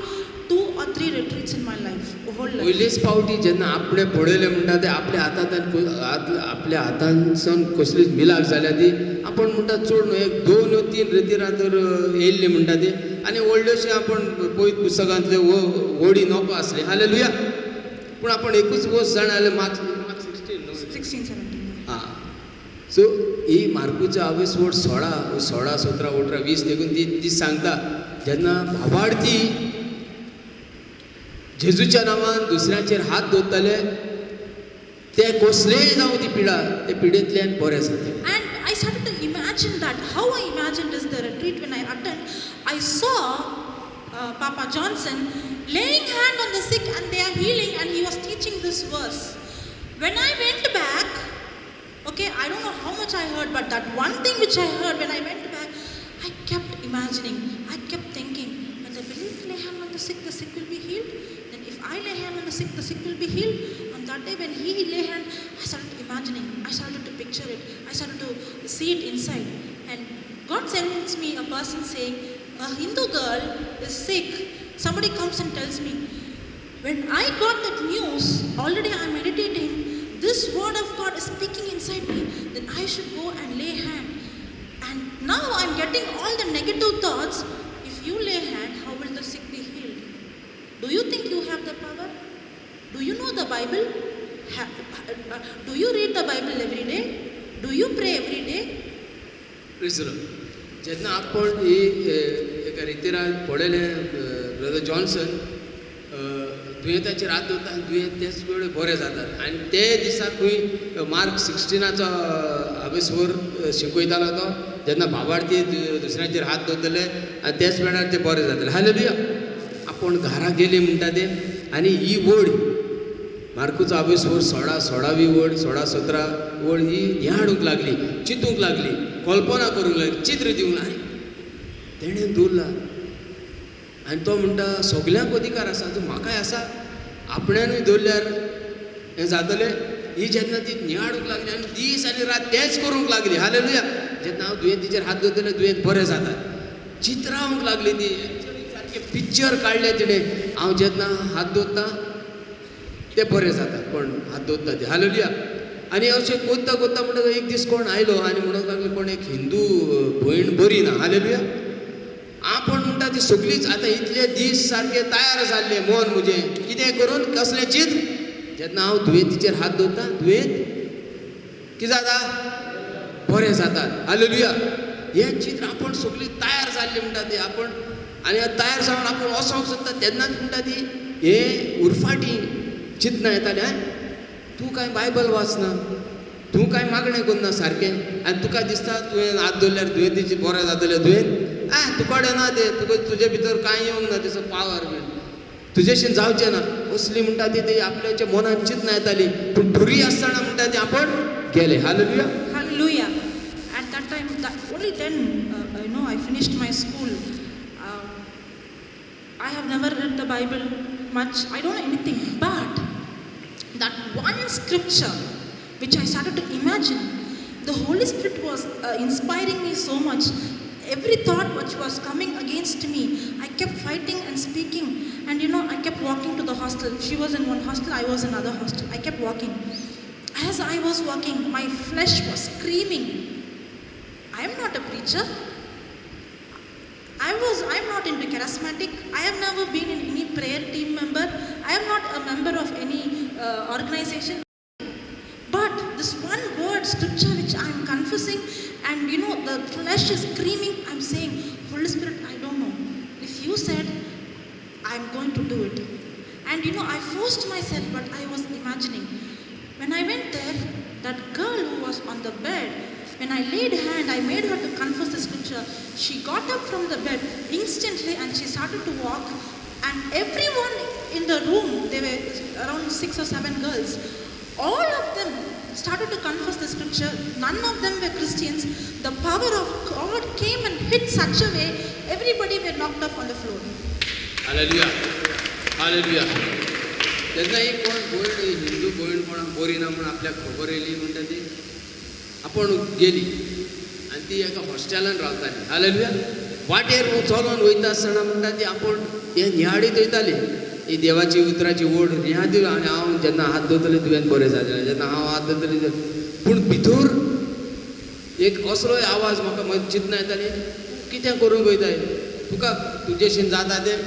2 or 3 retreats in my life, whole life. पयलेच पावटी जेन्ना आपणे पळयलें म्हणटा तें आपल्या हातांतल्यान, आपल्या हातांसून कसलीच मिलाक जाल्या ती आपण म्हणटा चड न्हू, एक 2 वा 3 रेतिरां तर येयल्ली म्हणटा ती, आनी व्हडल्योश्यो आपण पयत पुस्तकांतल्यो वडी नको आसली. हालेलुया. पूण आपण एकूच वस्त जाणा जाल्यार मार्क 16 न्हू, 16 17. आं, सो ही मार्कूचो आवयस वड 16 16 17 18 20 देखून ती ती सांगता, जेन्ना भावार्थी जेजूच्या नांवान दुसऱ्याचेर हात दवरतले ते कसलेय जावं ती पिडा ते पिडेंतल्यान बरे जातले. And I started to imagine that. How I imagined is the retreat when I attend, I saw Papa Johnson laying hand on the sick and they are healing, and he was teaching this verse. When I went back, okay, I don't know how much I heard, but that one thing which I heard when I went back, I kept imagining, I kept thinking, when the believer lay hand on the sick will be healed. Then if I lay hand on the sick will be healed. On that day when he lay hand, I started imagining, I started to picture it, I started to see it inside. And God sends me a person saying, a Hindu girl is sick. Somebody comes and tells me. When I got that news, already I am meditating, this word of God is speaking inside me, then I should go and lay hand. And now I am getting all the negative thoughts. If you lay hand, how will the sick be healed? Do you think you have the power? Do you know the Bible? Do you read the Bible every day? Do you pray every day? Praise the Lord. जेन्ना आपण ही एका रितीरान पळयलें brother Johnson दुयेंताचेर हात दवरता आनी दुयेंत तेच वेळ बरें जातात, आनी ते दिसा खंय मार्क 16 हावेसवर शिकयतालो तो, जेन्ना भावार्थी दुसऱ्यांचेर हात दवरतले आनी त्याच वेळार ते बरे जातले. हालेलुया. आपण घरा गेली म्हणटा ते, आनी ही वड मार्कूचो हावेसवर 16 16वी वड 16 17 वड ही नियाळूंक लागली, चिंतूंक लागली, कल्पना करूंक लागली, चित्र दिवंक लागली. तेणें दवरला आनी तो म्हणटा सगल्यांक अधिकार आसा, तूं म्हाकाय आसा, आपण्यानूय दवरल्यार हें जातलें. ही जेन्ना ती नियाळूंक लागली आनी दीस आनी रात तेंच करूंक लागली. हालेलुया. जेन्ना हांव दुयेंतीचेर हात दवरतलें दुयेंत बरें जातात, चित्रावंक लागली ती, एक्चुअली सारकें पिक्चर काडलें तिणें. हांव जेन्ना हात दवरता ते बरें जातात, कोण हात दवरता ते. हालेलुया. आनी अशें कोत्ता कोत्ता म्हणटा एक दीस कोण आयलो आनी म्हणूंक लागलो कोण एक हिंदू भयण बरी ना. हालेलुया. आपण म्हणटा ती सगळीच आतां इतले दीस सारके तयार जाल्ले मन म्हजें कितें करून कसलें चित्र, जेन्ना हांव दुयेंतीचेर हात दवरता दुयेंत कितें जाता, बरें जातात. हालेलुया. हें चित्र आपण सगळीं तयार जाल्ली म्हणटा ती आपण, आनी तयार जावन आपूण वचोंक सोदता तेन्नाच म्हणटा ती हे उरफाटी चिंतना येतालें, तूं कांय बायबल वाचना, तूं कांय मागणें करना सारकें, आनी तुका दिसता तुवें हात दवरल्यार दुयेंतीचें बरें जातलें दुयेंत, आ तुकडे ना तें, तुका तुजे भितर कांय येवंक ना तेचो पावर बीन, तुजेशीन जावचें ना, असली म्हणटा ती ती आपल्याच्या मनान चिंतना येताली. पूण भुरी आसतना म्हणटा ती आपण गेले. Hallelujah. Hallelujah. At that time, only then, you know, I finished my school. I have never read the Bible much. I don't know anything. But that one scripture which I started to imagine, The Holy Spirit was inspiring me so much. Every thought which was coming against me, I kept fighting and speaking. And you know, I kept walking to the hostel. She was in one hostel, I was in another hostel. I kept walking. As I was walking, my flesh was screaming, I am not a preacher. I'm not into charismatic. I have never been in any prayer team member. I am not a member of any organization. But this one word, scripture, which I am confessing, and you know, the flesh is screaming, I'm saying, Holy Spirit, I don't know. If you said, I'm going to do it. And you know, I forced myself, but I was imagining. When I went there, that girl who was on the bed, when I laid hand, I made her to confess the scripture. She got up from the bed instantly and she started to walk. And everyone in the room, there were around 6 or 7 girls, all of them started to confess the scripture. None of them were Christians. The power of God came and hit such a way, everybody were knocked off on the floor. Hallelujah. Hallelujah. तेन्ना एक कोण भयण हिंदू भयण कोणाक बरी ना म्हूण आपल्याक खबर येयली म्हणटा ती आपूण गेली आनी ती एका हॉस्टेलान रावताली. हालेलुया. वाटेर चलोन वयता आसतना म्हणटा ती आपूण हें नियाळीत वयताली, ही देवाची उतराची ओड नियाळी. आनी हांव जेन्ना हात दवरतलें तुवें बरें जालें, जेन्ना हांव हात दवरतलें, पूण भितर एक असलोय आवाज म्हाका म्हजी चिंतना येताली, तूं कितें करूंक वयताय, तुका तुजेशीन जाता तें,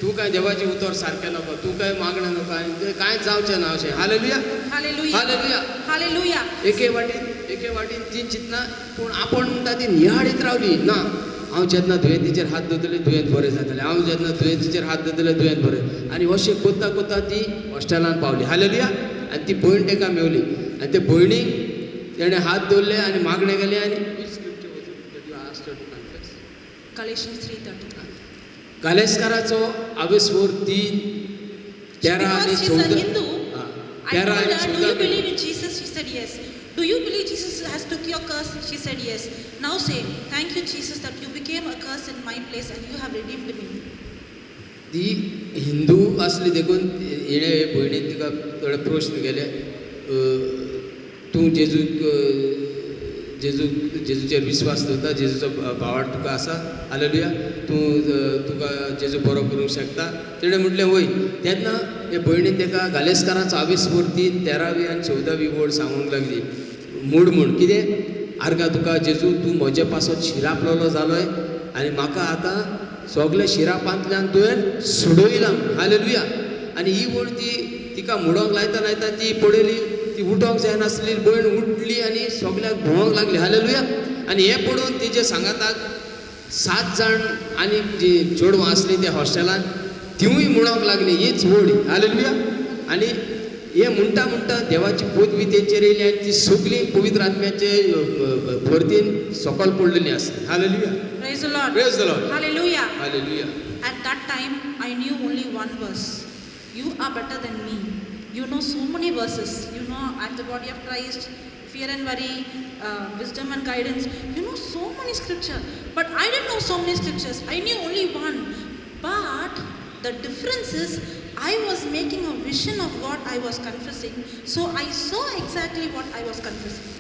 तूं काय देवाचें उतर सारकें नाका, तूं काय मागणें नाका, आनी तें कांयच जावचें ना अशें. हालेलुया. हालेलुया. हालेलुया. हालेलुया. एके वाटेन ती चिंतना, पूण आपूण म्हणटा ती नियाळीत रावली ना, हांव जेन्ना दुयेंतीचेर हात दवरतलें दुयेंत बरें जातलें, हांव जेन्ना दुयेंतीचेर हात दवरतलें दुयेंत बरें. आनी अशें कोत्ता कोत्ता ती हॉस्टेलान पावली. हालेलुया. आनी ती भयण ताका मेवली आनी ते भयणीक तेणें हात दवरले आनी मागणें केलें. आनी Galatians 3:13. गालेस्काराचो आवेस्वर 3:13 आनी 14. I told her, do you believe in Jesus? She said yes. Do you believe Jesus has took your curse? She said yes. Now say, thank you Jesus that you became a curse in my place and you have redeemed me. ती हिंदू आसली देखून हिणें भयणीन तिका थोडे प्रश्न केले, तूं जेजूक जेजू जेजूचेर विस्वास दवरता, जेजूचो भावार्थ तुका आसा, हालेलुया, तूं तुका जेजू बरो करूंक शकता. तेणें म्हटलें वय. तेन्ना हे भयणीन ताका गालेस्काराचो आवेस्वर 3:13 आनी 14 वड सांगूंक लागली. मूड म्हूण कितें, आर्गा तुका जेजू तूं म्हजे पासत शिरापलेलो जालोय आनी म्हाका आतां सगळे शिरापांतल्यान तुवें सोडयलां. हालेलुया. आनी ही वड ती तिका म्हणूंक लायता लायता ती पळयली, ती उठोंक जायनासली, भयण उठली आनी सगळ्याक भोंवंक लागली. हालेलुया. आनी हें पळोवन तिजे सांगाताक 7 जाण आनी जी चेडवां आसलीं त्या हॉस्टेलान तिवूय म्हणूंक लागली हीच वड. हालेलुया. आनी हें म्हणटा म्हणटा देवाची पदवी तेंचेर येयली आनी ती सगळीं पवित्र आत्म्याचे भरतीन सकल पडलेली आसली. Hallelujah. Praise the Lord. Praise the Lord. Hallelujah. Hallelujah. At that time I knew only one verse. You are better than me. You know so many verses. You know I am the body of Christ, fear and worry, wisdom and guidance. You know so many scripture. But I didn't know so many scriptures. I knew only one. But the difference is I was making a vision of what I was confessing. So I saw exactly what I was confessing.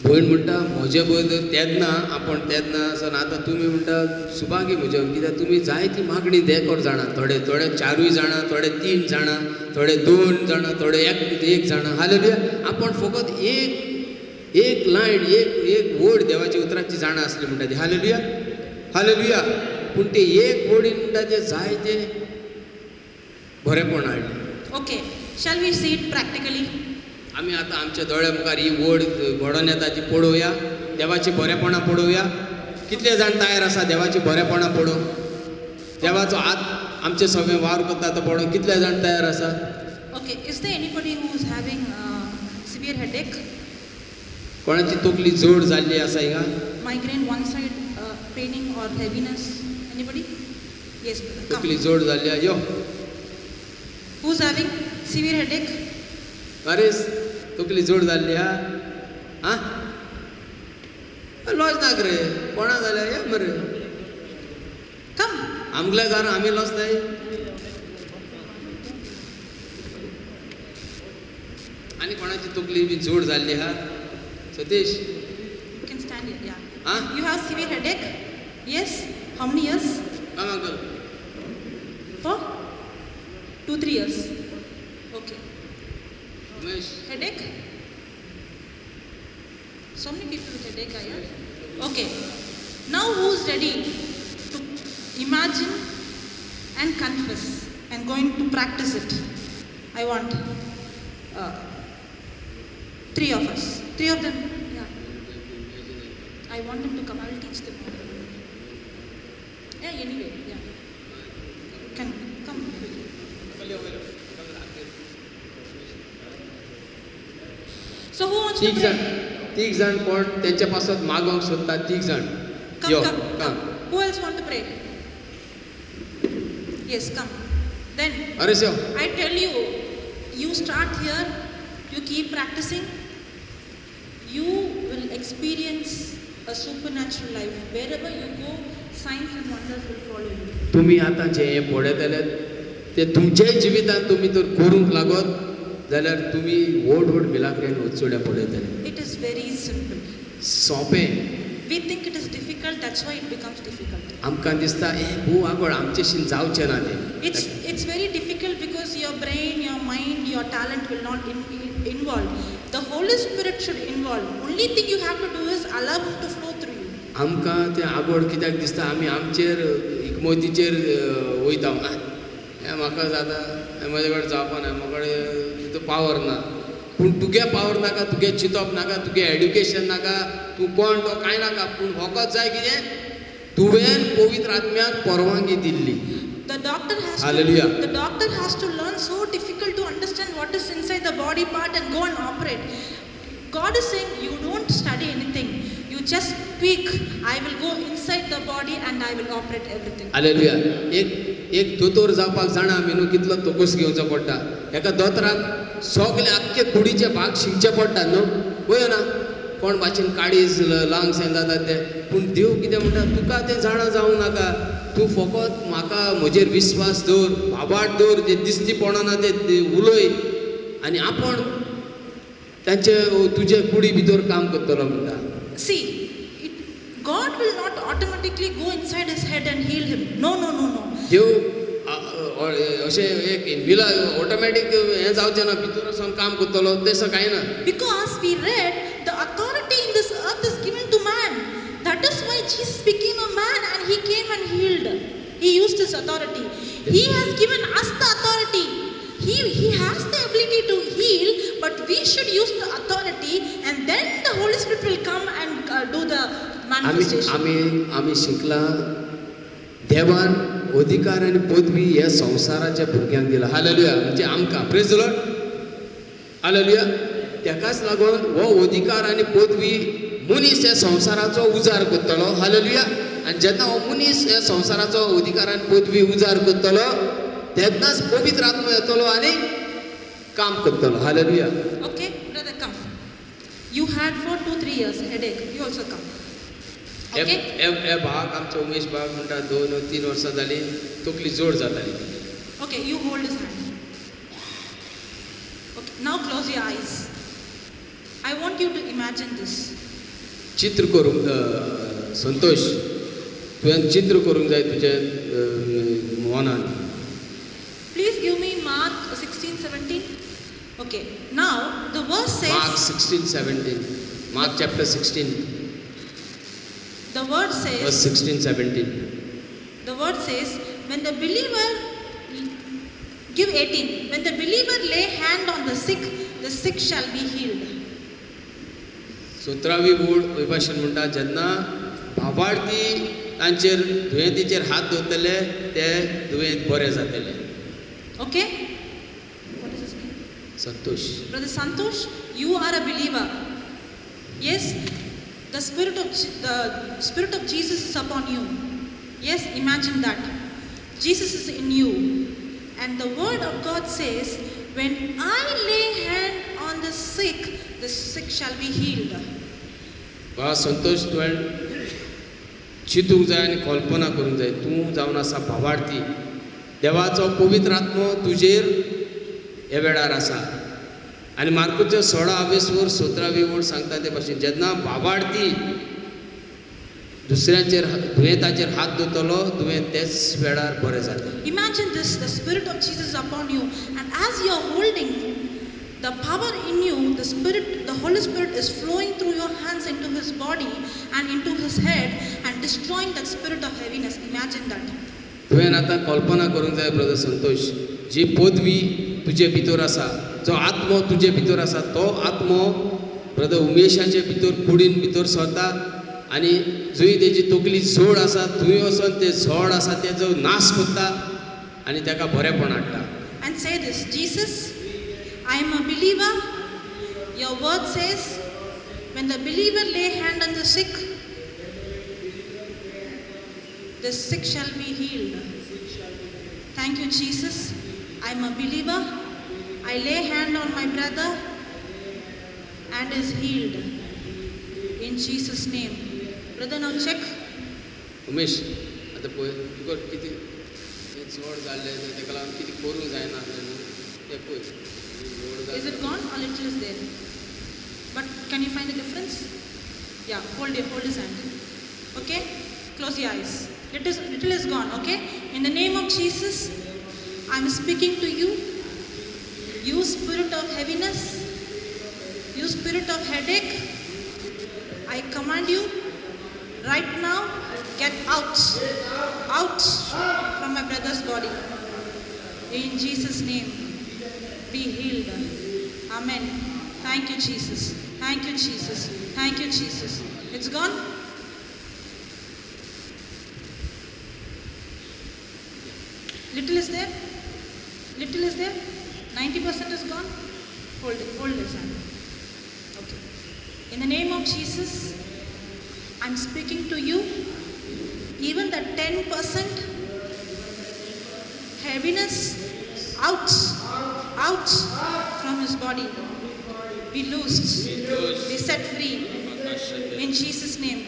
भयण म्हणटा म्हजे बद्दल तेन्ना आपूण तेन्ना आसन, आतां तुमी म्हणटा सुभागी म्हजे, कित्याक तुमी जायती मागणी देकोर जाणा, थोडे थोडे 4 जाणां, थोडे 3 जाणां, थोडे 2 जाणां, थोडे 1 जाणां. हालेलुया. आपूण फकत एक एक लायन, एक एक वड देवाची उतराची जाणा आसली म्हणटा ती. हालेलुया. हालेलुया. पूण ते एक वडीन म्हणटा ते जायते बरेपण हाडलें. Okay, shall we see it practically? आमी आतां आमच्या दोळ्या मुखार ही वड घडोवन येता ती पळोवया, देवाची बरेपणां पळोवया. कितले जाण तयार आसा देवाची बरेपणां पळोवंक? देवाचो हात आमचे सगळे वावर करता तो पळोवंक कितले जाण तयार आसा? Okay, is there anybody who is having severe headache? कोणाची तकली जड जाल्ली आसा हिंगा? Migraine, one side paining or heaviness, anybody? Yes, come. तकली जड जाल्ली आसा, यो. Who is having severe headache? अरे तकली जड जाल्ली आहा, आं लॉज नाक रे, कोणा जाल्या या मरे, कम. आमगेल्या घरान आमी लजताय. आनी कोणाची तकली बी जड जाल्ली आहा, Satish. You can stand here, yeah. Huh? You have severe headache? Yes. How many years? Come uncle. For 2-3 years. Okay. Umesh. Headache? So many people with headache are here. Okay. Now who's ready to imagine and confess and going to practice it? I want 3 of us. 3 of them. Yeah. I want them to come. I will teach them. Yeah, anyway. Yeah. Can come. So who wants to pray? तीग जाण कोण तेंच्या पासत मागोवंक सोदता? तीग जाण. Come, come, come. Who else want to pray? Yes, come. Then I tell you, you start here, you keep practicing, you will experience a supernatural life. Wherever you go, signs and wonders will follow you. तुम्ही आतां जे हें पळयतले ते तुमच्याय जिवितांत तुमी तर करूंक लागत जाल्यार तुमी व्हड व्हड मिलाग्रेन वचोड्या पळयतले. It is very simple. सोंपें. We think it is difficult, that's why it becomes difficult. आमकां दिसता हें भोव आगोळ आमचेशीन जावचें ना तें. It's very difficult because your brain, your mind, your talent will not involve. The Holy Spirit should involve. Only thing you have to do is allow him to flow through you. आमकां तें आगोळ कित्याक दिसता? आमी आमचेर इकमोतीचेर वयता. हें म्हाका जाता, हें म्हजे कडेन जावपा ना, म्हाका कडेन पावर ना. पूण तुगे पावर नाका, तुगे चिंतप नाका, तुगे एड्युकेशन नाका, तूं कोण तो कांय नाका, पूण फकत जाय कितें? तुवें पवित्र आत्म्याक परवानगी दिल्ली. The doctor has Hallelujah. To, the doctor has to learn so difficult to understand what is inside the body part and go and operate. God is saying you don't study anything. You just speak. I will go inside the body and I will operate everything. Hallelujah. एक एक दोतोर जावपाक जाणा आमी न्हू कितलो तोकोस घेवचो पडटा. एका दोतोराक सगळे आख्खे कुडीचे भाग शिकचे पडटा न्हू, वय ना? कोण भाशेन काळीज लंग्स हें जाता तें. पूण देव कितें म्हणटा, तुका तें जाणा जावं नाका, तूं फकत म्हाका म्हजेर विस्वास दवर, भावार्थ दवर, जें दिसती पडना तें उलय आनी आपूण तांचे तुजे कुडी भितर काम करतलो म्हणटा. See, God will not automatically go inside his head and heal him. No, no, no, no. देव अशें एक मिला ऑटोमॅटीक हें जावचें ना, भितर वचून काम करतलो तशें कांय ना. Because we read the authority in this earth is given to man. That is why Jesus became a man and he came and healed. He used his authority. He has given us the authority. He has the ability to heal, but we should use the authority and then the Holy Spirit will come and do the manifestation. आमी शिकला देवान अधिकार आनी पदवी ह्या संवसाराच्या भुरग्यांक दिला. हालेलुया. म्हणजे आमकां. Praise the Lord. Hallelujah. तेकाच लागून हो अधिकार आनी पदवी मनीस ह्या संवसाराचो उजार करतलो. हालेलुया. आनी जेन्ना हो मनीस ह्या संवसाराचो अधिकार आनी पदवी उजार करतलो तेन्नाच पवित्र आत्मा येतलो आनी काम करतलो. Hallelujah. Okay brother, come. You had for 2-3 years headache. You also come. Okay. हे भाग आमचे उमेश भाग म्हणटा 2-3 वर्सां जाली तकली जोड जाताली. Okay, you hold his hand. Okay, now close your eyes. I want you to imagine this. चित्र करूंक संतोष, तुवें चित्र करूंक जाय तुज्या मनान. Please give me Mark 16:17. Okay, now the verse says Mark 16:17. Mark chapter 16. The word says, verse 16:17. The word says, when the believer, give 18, when the believer lay hand on the sick shall be healed. सतरावी ओळ ओय भाशेन म्हणटा, जेन्ना भावार्थी तांचेर दुयेंतीचेर हात दवरतले ते दुयेंत बरे जातले. Okay? What is his name? Santosh. Brother Santosh, you are a believer. Yes, the spirit of Jesus is upon you. Yes, imagine that. Jesus is in you. And the word of God says, when I lay hand on the sick shall be healed. बाबा संतोष, तुवें चिंतूंक जाय आनी कल्पना करूंक जाय, तूं जावन आसा भावार्थी, देवाचो पवित्र आत्मो तुजेर ह्या वेळार आसा. आनी मार्कुचो 16 वर 17 वर सांगता ते भाशेन जेन्ना बाबार्थी दुसऱ्याचेर दुयेंताचेर हात दवरतलो दुयेंत तेच वेळार बरें जाता. Imagine this, the Spirit of Jesus upon you, and as you are holding the power in you, the Spirit, the Holy Spirit is flowing through your hands into his body and into his head and destroying that spirit of heaviness. Imagine that. तुवें आतां कल्पना करूंक जाय brother Santosh, जी पदवी तुजे भितर आसा, जो आत्मो तुजे भितर आसा, तो आत्मो ब्रदर उमेशाचे भितर कुडीन भितर सरता आनी जंय तेजी तकली जोड आसा थंय वचोन ते जोड आसा तेजो नाश करता आनी ताका बरेंपण हाडटा. And say this, Jesus, I am a believer. Your word says, when the believer lay hand on the sick shall be healed. Thank you, Jesus. I am a believer. I lay hand on my brother and is healed. In Jesus' name. Brother, now check. Umesh, आतां पळय तुका कितें जोड जाल्लें तेका लागून कितें करूंक जायना आसलें न्हू तें पळय. Is it gone or little is there? But can you find the difference? Yeah, hold his hand. Okay? Close your eyes. Little is gone, okay? In the name of Jesus, I am speaking to you. You spirit of heaviness, you spirit of headache, I command you right now, get out, out from my brother's body. In Jesus' name, be healed. Amen. Thank you, Jesus. Thank you, Jesus. Thank you, Jesus. It's gone? Little is there? Little is there? 90% is gone? Hold it. Hold his hand. Okay. In the name of Jesus, I'm speaking to you. Even the 10% heaviness, out, out from his body. Be loosed. Be set free. In Jesus' name.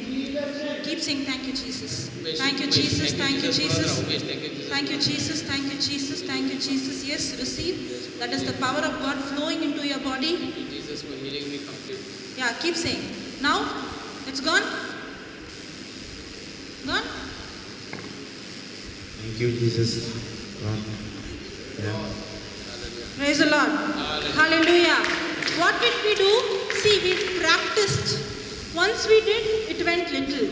Keep saying thank you, Jesus. Thank you, Jesus. Thank you, Jesus. Thank you, Jesus. Thank you, Jesus. Thank you, Jesus. Yes, receive. That is the power of God flowing into your body. Jesus for healing me completely. Yeah, keep saying. Now, it's gone. Gone? Thank you, Jesus. Gone. Yeah. Praise the Lord. Hallelujah. What did we do? See, we practiced. Once we did, it went little.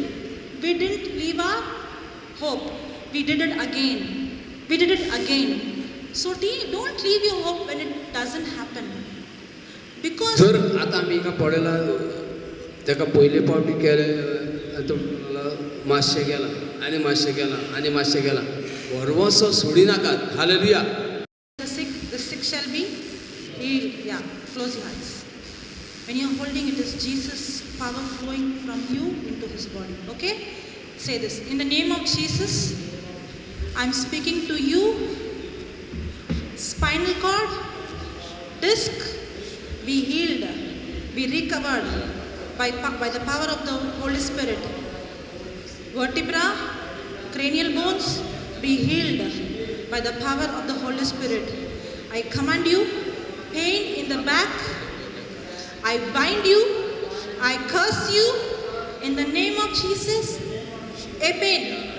We didn't leave our hope. We did it again. We did it again. So don't leave your hope when it doesn't happen. Because जर आतां आमी हिंगा पळयला ताका पयले फावटी केलें आतां मातशें गेलां आनी मातशें गेलां आनी मातशें गेलां, भरवंसो सोडिनाकात. Hallelujah. The sick shall be healed. Yeah, close your eyes. When you are holding, it is Jesus' power flowing from you into his body. Okay? Say this. In the name of Jesus, I am speaking to you. Spinal cord, disc, be healed, be recovered by the power of the Holy Spirit. Vertebra, cranial bones, be healed by the power of the Holy Spirit. I command you, pain in the back, I bind you, I curse you in the name of Jesus. A pain,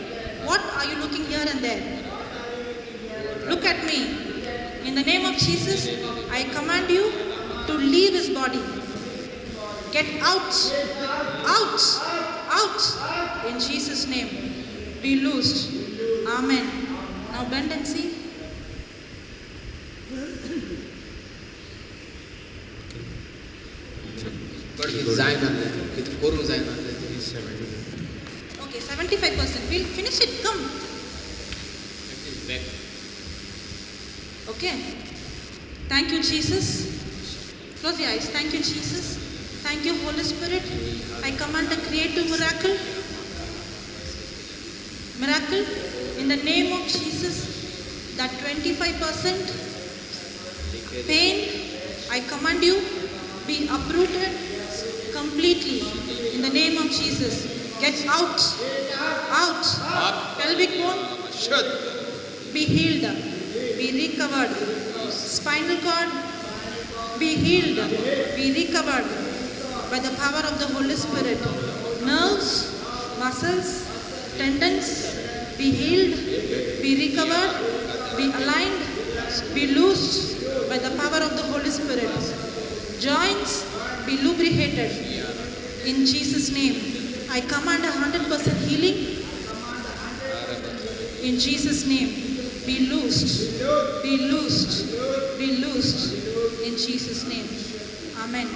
what are you looking here and there? Look at me. In the name of Jesus, I command you to leave his body. Get out, out, out. In Jesus' name, be loosed. Amen. Now bend and see. Okay, 75%. We'll finish it. Come. Okay. Thank you, Jesus. Close your eyes. Thank you, Jesus. Thank you, Holy Spirit. I command a creative miracle. Miracle in the name of Jesus. That 25% pain, I command you, be uprooted completely in the name of Jesus. Get out, out. Pelvic bone, be healed, be recovered. Spinal cord, Be healed. Be recovered by the power of the Holy Spirit. Nerves, muscles, tendons, be healed, be recovered, be aligned, be loosed by the power of the Holy Spirit. Joints be lubricated. In Jesus' name, I command 100% healing. In Jesus' name, be loosed, be loosed, be loosed. In Jesus' name, Amen.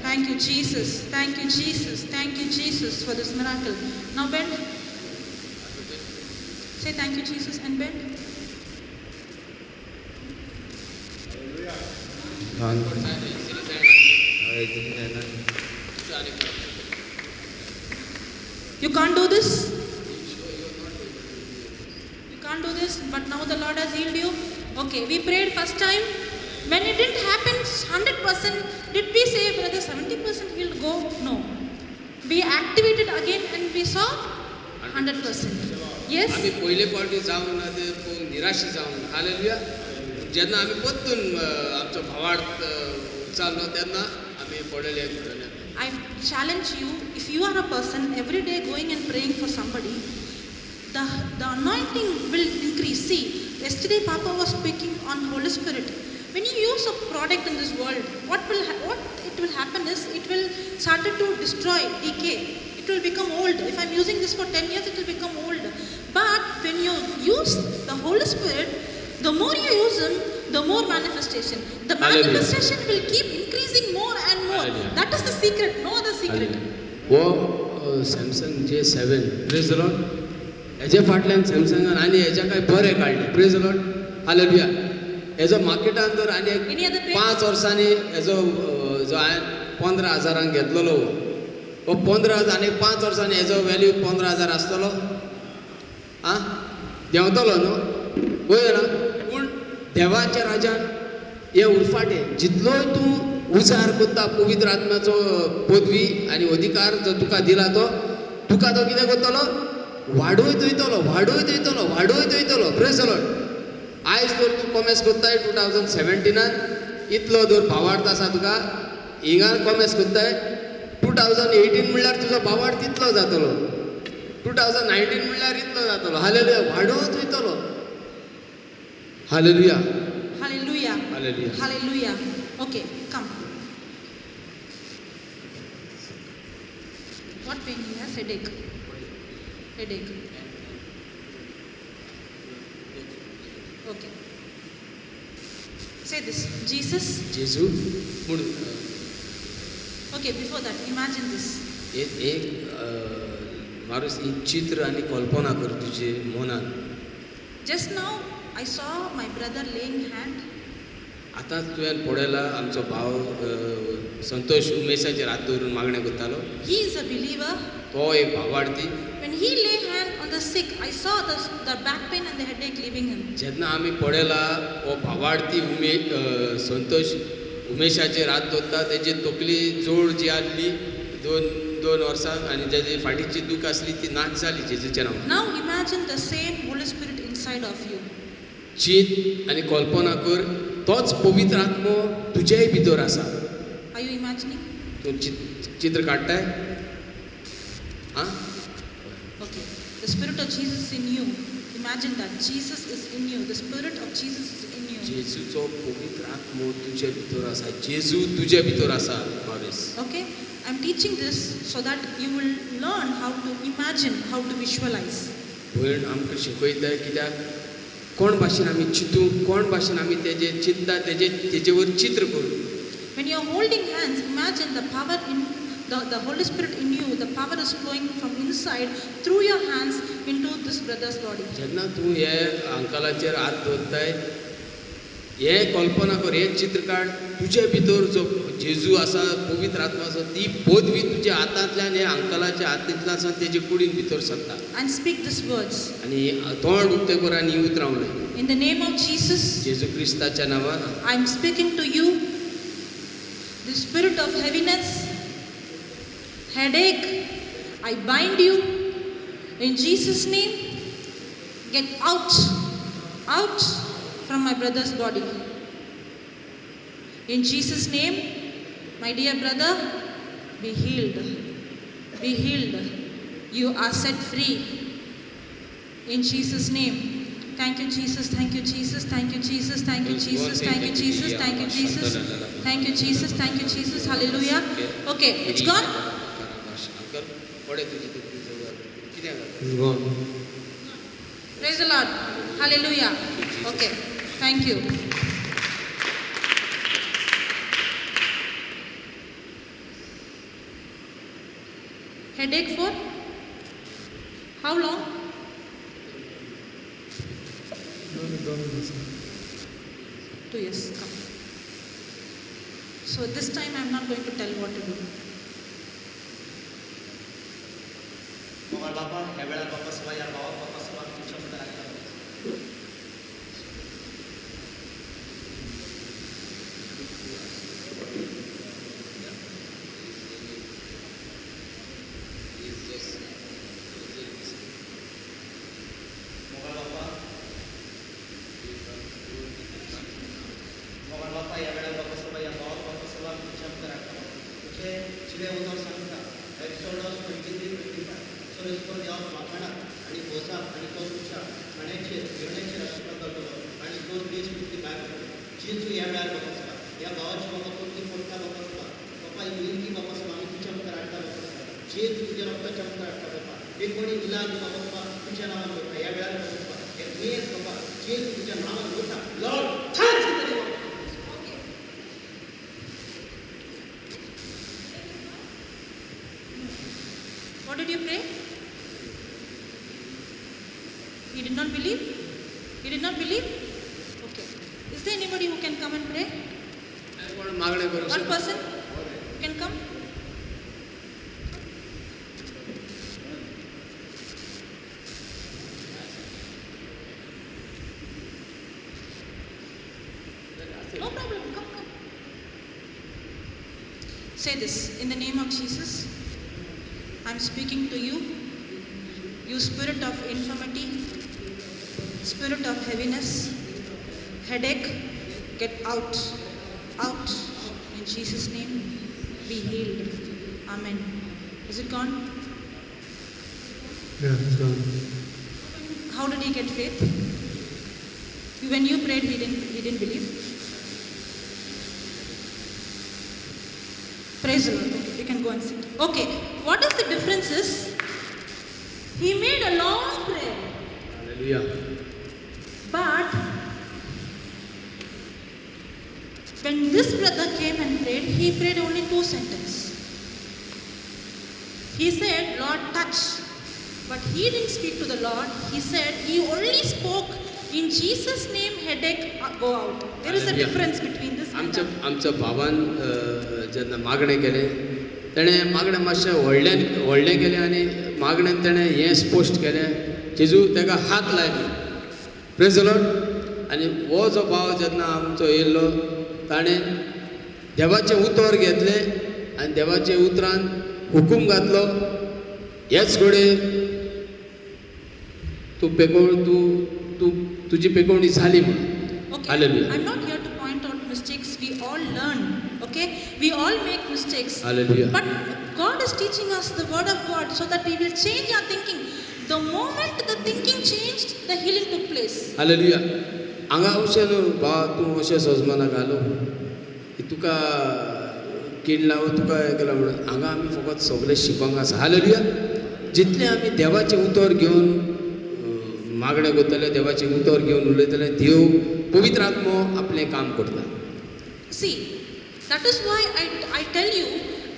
Thank you, Jesus. Thank you, Jesus. Thank you, Jesus, for this miracle. Now bend. Say thank you, Jesus, and bend. One. Easily जायना. You can't do this? You can't do this, but now the Lord has healed you. Okay, we prayed first time. When it didn't happen 100%, did we say, brother, 70% healed, go? No. We activated again and we saw 100%. Yes? आमी पयले फावटी जावंक ना ते पळोवन निराश जावंक. Hallelujah. जेन्ना आमी परतून आमचो भावार्थ उचारलो तेन्ना आमी पडले घडोवन. I challenge you, if you are a person every day going and praying for somebody, the anointing will increase. See, yesterday Papa was speaking on Holy Spirit. When you use a product in this world, what it will happen is it will start to destroy, decay. It will become old. If I'm using this for 10 years, it will become old. But when you use the Holy Spirit, the more you use Him, the more manifestation. The Hallelujah. Manifestation will keep increasing more and more. Hallelujah. That is the secret, no other secret. हो Samsung J7, praise the Lord. हेजे फाटल्यान सॅमसंगान आनी हेज्या काय बरें काडलें. Praise the Lord. Hallelujah. हेजो मार्केटान तर आनी Any other pain? 5 वर्सांनी हेजो जो हांवें 15,000 घेतलेलो हो 15,000 आनी 5 वर्सांनी हेजो वेल्यू 15,000 आसतलो. आं, देंवतलो न्हू, वयर ना. पूण देवाच्या राजान हें उरफाटें, जितलोय तूं उजार करता पवित्र आत्म्याचो पदवी आनी अधिकार जो तुका दिला तो तुका तो कितें करतलो, वाडयत वयतलो, वाडयत वयतलो, वाडयत वयतलो. Praise the Lord. आयज तर तूं कॉमेर्स करताय 2017 इतलो जर भावार्थ आसा तुका, हिंगा कॉमेर्स करताय 2018 म्हणल्यार तुजो भावार्थ तितलो जातलो, 2019 म्हणल्यार इतलो जातलो. हालेलुया. वाडत वयतलो. Hallelujah. Hallelujah. Hallelujah. Hallelujah. Okay, come. What pain he has? Headache. Headache. Okay. Say this. Jesus. जेजू पूण Okay, before that, imagine this. एक मारूस ही चित्र आनी कल्पना कर तुजे मनान. Just now I saw my brother laying hand. आतांच तुवें पळयला आमचो भाव संतोष उमेशाचेर हात दवरून मागणें करतालो. He is a believer. तो एक भावार्थी. When he lay hand on the sick, I saw the back pain and the headache leaving him. जेन्ना आमी पळयला हो भावार्थी संतोष उमेशाचेर हात दवरता, तेजी तकली जोड जी आसली दोन वर्सां आनी जेजी फाटीची दूख आसली ती नाच जाली जेजूच्या नांवान. Now imagine the same Holy Spirit inside of you. चीत आनी कल्पना कर, तोच पवित्र आत्मो तुजेय भितर आसा. Are you imagining? तूं चित्र काडटाय? आं? Okay. The Spirit of Jesus is in you. Imagine that Jesus is in you. The Spirit of Jesus is in you. जेजूचो पवित्र आत्मो तुजे भितर आसा. जेजू तुजे भितर आसा. Maurice. Okay. I'm teaching this so that you will learn how to imagine, how to visualize. भयण आमकां शिकयता कित्याक कोण भाशेन आमी चिंतू, कोण भाशेन आमी तेजे चिंता तेजे वर चित्र करूं. When you are holding hands, imagine the power in the Holy Spirit in you. The power is flowing from inside through your hands into this brother's body. जेन्ना तूं हे अंकलाचेर हात दवरताय, हे कल्पना कर, हे चित्र काड, तुजे भितर जो जेजू आसा, पवित्र आत्मा आसा, ती पदवी तुज्या हातांतल्यान हे अंकलाच्या हातांतल्यान तेजे कुडीन भितर सरता. And speak these words. आनी तोंड उक्तें कर आनी ही उतरां उलय. In the name of Jesus. जेजू क्रिस्ताच्या नांवान. I am speaking to you. The spirit of heaviness, headache, I bind you in Jesus' name. Get out, out from my brother's body. In Jesus' name, my dear brother, be healed. Be healed. You are set free. In Jesus' name. Thank you, Jesus. Thank you, Jesus. Thank you, Jesus. Thank you, Jesus. Thank you, Jesus. Thank you, Jesus. Thank you, Jesus. Thank you, Jesus. Hallelujah. Okay, it's gone. Uncle पडे तुजी तकली जवळ कितें जाता? It's gone. Praise the Lord. Hallelujah. Okay. Thank you. Headache for how long? 2 years. Come. So this time I'm not going to tell what to do. मोगाळ बापा ह्या वेळार बापा सभा ह्या भावाक बापा सभा तुमच्या मुखार हाडटा. मोगाळ बापा मोगाळ बापा ह्या वेळार बापा सभा ह्या भावाक बापा सभा तुमच्या मुखार हाडटा. तुमचे जिवे उतर सांगता एक्सोडस 23:25 सो देवा माखाणाक आनी भोसाक आनी तो तुमच्या खाण्याचेर जेवणाचेर आशिर्वाद घालतलो आनी तो देश तुमची भायर पडटलो. जेजू ह्या वेळार बापा सभा ह्या भावाची बाबा तकली फोडटा बापा सभा बापा ही विनंती बापा सभा आमी तुमच्या मुखार हाडटा बापा सभा जेजू तुज्या रक्ताच्या मुखार हाडटा बापा एक इलाज बापा सभा तुमच्या नांवान वता ह्या वेळार बापा सभा हे दुयेंस बापा जेजू तुज्या नांवान वता. Lord touch in the name of Jesus. Okay. What did you pray? He did not believe? He did not believe? Okay. Is there anybody who can come and pray? कोण मागणें करूंक One शकता? person can come? No problem. Come, come. Say this. In the name of Jesus, I'm speaking to you. You spirit of infirmity, spirit of heaviness, headache, get out. Out. In Jesus' name, be healed. Amen. Is it gone? Yeah, it's gone. How did he get faith? When you prayed, he didn't believe. Praise the Lord. Okay, you can go and sit. Okay, what is the difference is, he made a long prayer. Hallelujah. But when this brother came and prayed, he prayed only 2 sentences. He said, Lord, touch. But he didn't speak to the Lord. He said, he only spoke in Jesus' name, headache, go out. There is a Hallelujah. difference between this and आमच्या that. आमच्या भावान जेन्ना मागणें केलें तेणें मागणें मातशें व्हडल्यान व्हडलें केलें आनी मागणेन तेणें हें स्पश्ट केलें जेजू ताका हात लायलो. Praise the Lord. आनी हो जो भाव जेन्ना आमचो येयल्लो ताणें देवाचें उतर घेतलें आनी देवाच्या उतरान हुकूम घातलो हेच घडये तूं पेकोवण तूं तूं तुजी पेकोवणी जाली म्हणून. Okay. Hallelujah. I'm not here to point out mistakes. We all learn. Okay? We all make mistakes. Hallelujah. But God is teaching us the word of God so that we will change our thinking. The moment the thinking changed, the healing took place. Hallelujah. हांगा अशें न्हू बाबा तूं अशें सजमाना घालू तुका किडला वो तुका हें केलां म्हणून हांगा आमी फकत सगळें शिकोंक आसा. हालेलुया. जितलें आमी देवाचें उतर घेवन मागणें करतले देवाचें उतर घेवन उलयतले देव पवित्र आत्मो आपलें काम करता. See, that is why I tell you,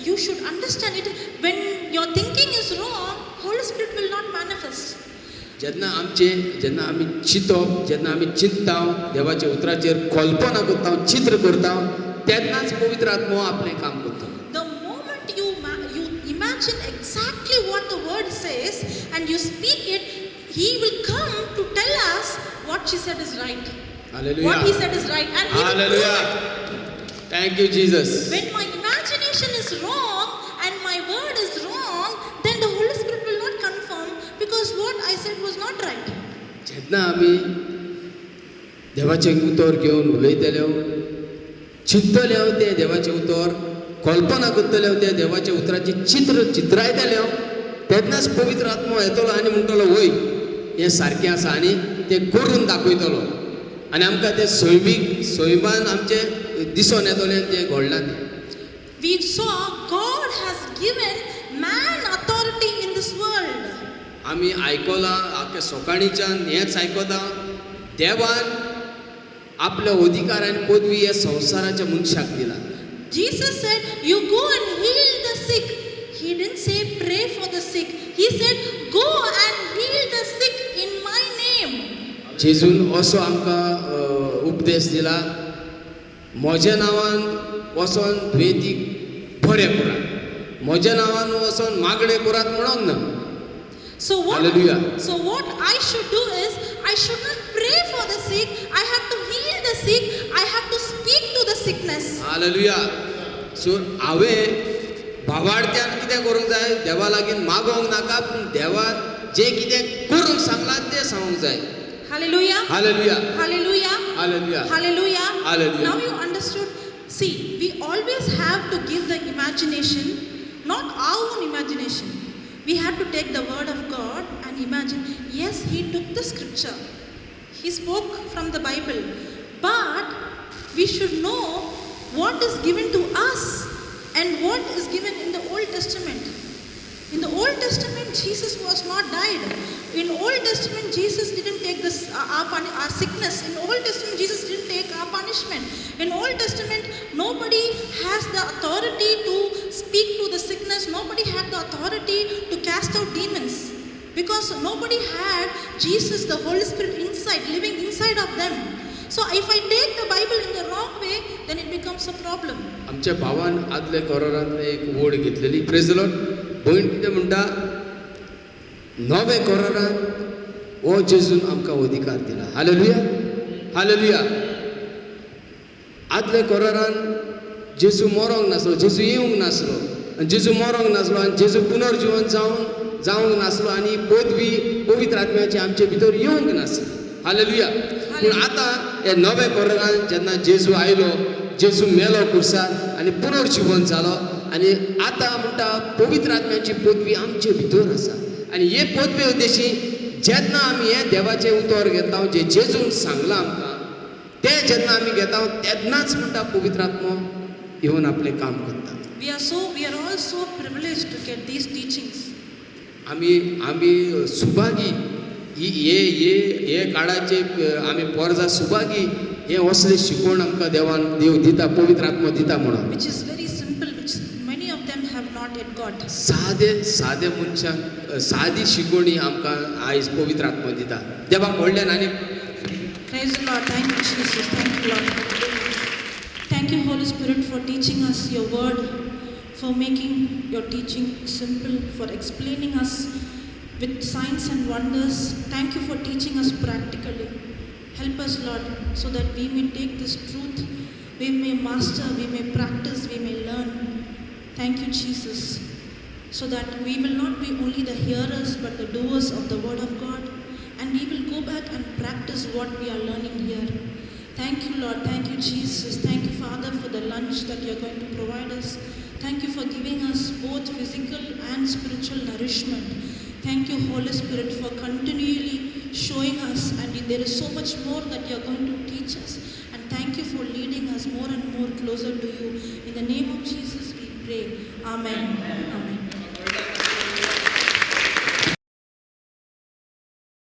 you should understand it. When your thinking is wrong, Holy Spirit will not manifest. जेन्ना आमचें जेन्ना आमी चिंतप जेन्ना आमी चिंतता देवाच्या उतराचेर कल्पना करता चित्र करता तेन्नाच पवित्र आत्मो आपलें काम करता. The moment you imagine exactly what the word says and you speak it, he will come to tell us what she said is right. Hallelujah. What he said is right. And he will prove Hallelujah. it. Thank you, Jesus. When my imagination is wrong and my word is wrong, then the Holy Spirit will not confirm because what I said was not right. जेन्ना आमी देवाचें उतर घेवन उलयतले चिंततलें हांव तें देवाचें उतर, कल्पना करतलें हांव तें देवाच्या उतराचें चित्र चित्रायतलें हांव, तेन्नाच पवित्र आत्मो येतलो आनी म्हणटलो वय हें सारकें आसा आनी तें करून दाखयतलो आनी आमकां तें सैमीक सैमान आमचें दिसोन येतलें तें घडलां तें. We saw God has given man authority in this world. आमी आयकलां आख्या सकाळीच्यान हेंच आयकता, देवान आपलो अधिकार आनी पदवी ह्या संवसाराच्या मनशाक दिला. Jesus said, you go and heal the sick. He didn't say pray for the sick. He said, go and heal the sick in my name. जेजून असो आमकां उपदेश दिला, म्हज्या नांवान वचोन दुयेंतीक बरें करात, म्हज्या नांवान वचोन मागणें करात म्हणोंक ना. So what, Hallelujah. So what I should do is, I should not pray for the sick. I have to heal the sick. I have to speak to the sickness. Hallelujah. So हांवें भावार्थ्यान कितें करूंक जाय, देवा लागीं मागोवंक नाका, पूण देवान जें कितें करूंक सांगलां तें सांगूंक जाय. Hallelujah. Hallelujah. Hallelujah. Hallelujah. Hallelujah. Hallelujah. Now you understood. See, we always have to give the imagination, not our own imagination. We have to take the word of God and imagine. Yes, he took the scripture. He spoke from the Bible. But we should know what is given to us and what is given in the Old Testament. In the Old Testament, Jesus was not died. In Old Testament, Jesus didn't take this, our sickness. In Old Testament, Jesus didn't take our punishment. In Old Testament, nobody has the authority to speak to the sickness. Nobody had the authority to cast out demons. Because nobody had Jesus, the Holy Spirit inside, living inside of them. So if I take the Bible in the wrong way, then it becomes a problem. आमच्या भावान आदल्या कोरारांतले एक ओड घेतलेली. प्रेज the Lord. भयण कितें म्हणटा, नवे कोरारान हो जेजून आमकां अधिकार दिला. हालेलुया. हालेलुया. आदल्या कोरारान जेजू मरोंक नासलो, जेजू येवंक नासलो, आनी जेजू मरोंक नासलो आनी जेजू पुनर्जिवन जावंक नासलो आनी पदवी पवित्र आत्म्याची आमचे भितर येवंक नासली. हालेलुया. पूण आतां हे नवे कोरारान जेन्ना जेजू आयलो, जेजू मेलो कुर्सार आनी पुनर्जिवन जालो आनी आतां म्हणटा पवित्र आत्म्याची पदवी आमचे भितर आसा. आनी हे पदवे उद्देशी जेन्ना आमी हें देवाचें उतर घेता, जें जेजून सांगलां आमकां तें जेन्ना आमी घेता तेन्नाच म्हणटा पवित्र आत्मो येवन आपलें काम करता. We are all so privileged to get these teachings. आमी आमी सुभागी हे हे हे काळाचे आमी पोरजा सुभागी हे असले शिकवण आमकां देवान देव दिता, पवित्र आत्मो दिता म्हणून. Which is very simple, which many of them have not yet got. सादे सादे मनशांक सादी शिकवणी आमकां आयज पवित्र आत्मो दिता. देवाक व्हडल्यान आनी Praise the Lord. Thank you, Jesus. Thank you, Lord. Thank you, Holy Spirit, for teaching us your word, for making your teaching simple, for explaining us with signs and wonders. Thank you for teaching us practically. Help us, Lord, so that we may take this truth, we may master, we may practice, we may learn. Thank you, Jesus, so that we will not be only the hearers but the doers of the word of God, and we will go back and practice what we are learning here. Thank you, Lord. Thank you, Jesus. Thank you, Father, for the lunch that you are going to provide us. Thank you for giving us both physical and spiritual nourishment. Thank you, Holy Spirit, for continually showing us, and there is so much more that you are going to teach us. And thank you for leading us more and more closer to you. In the name of Jesus we pray. Amen. Amen.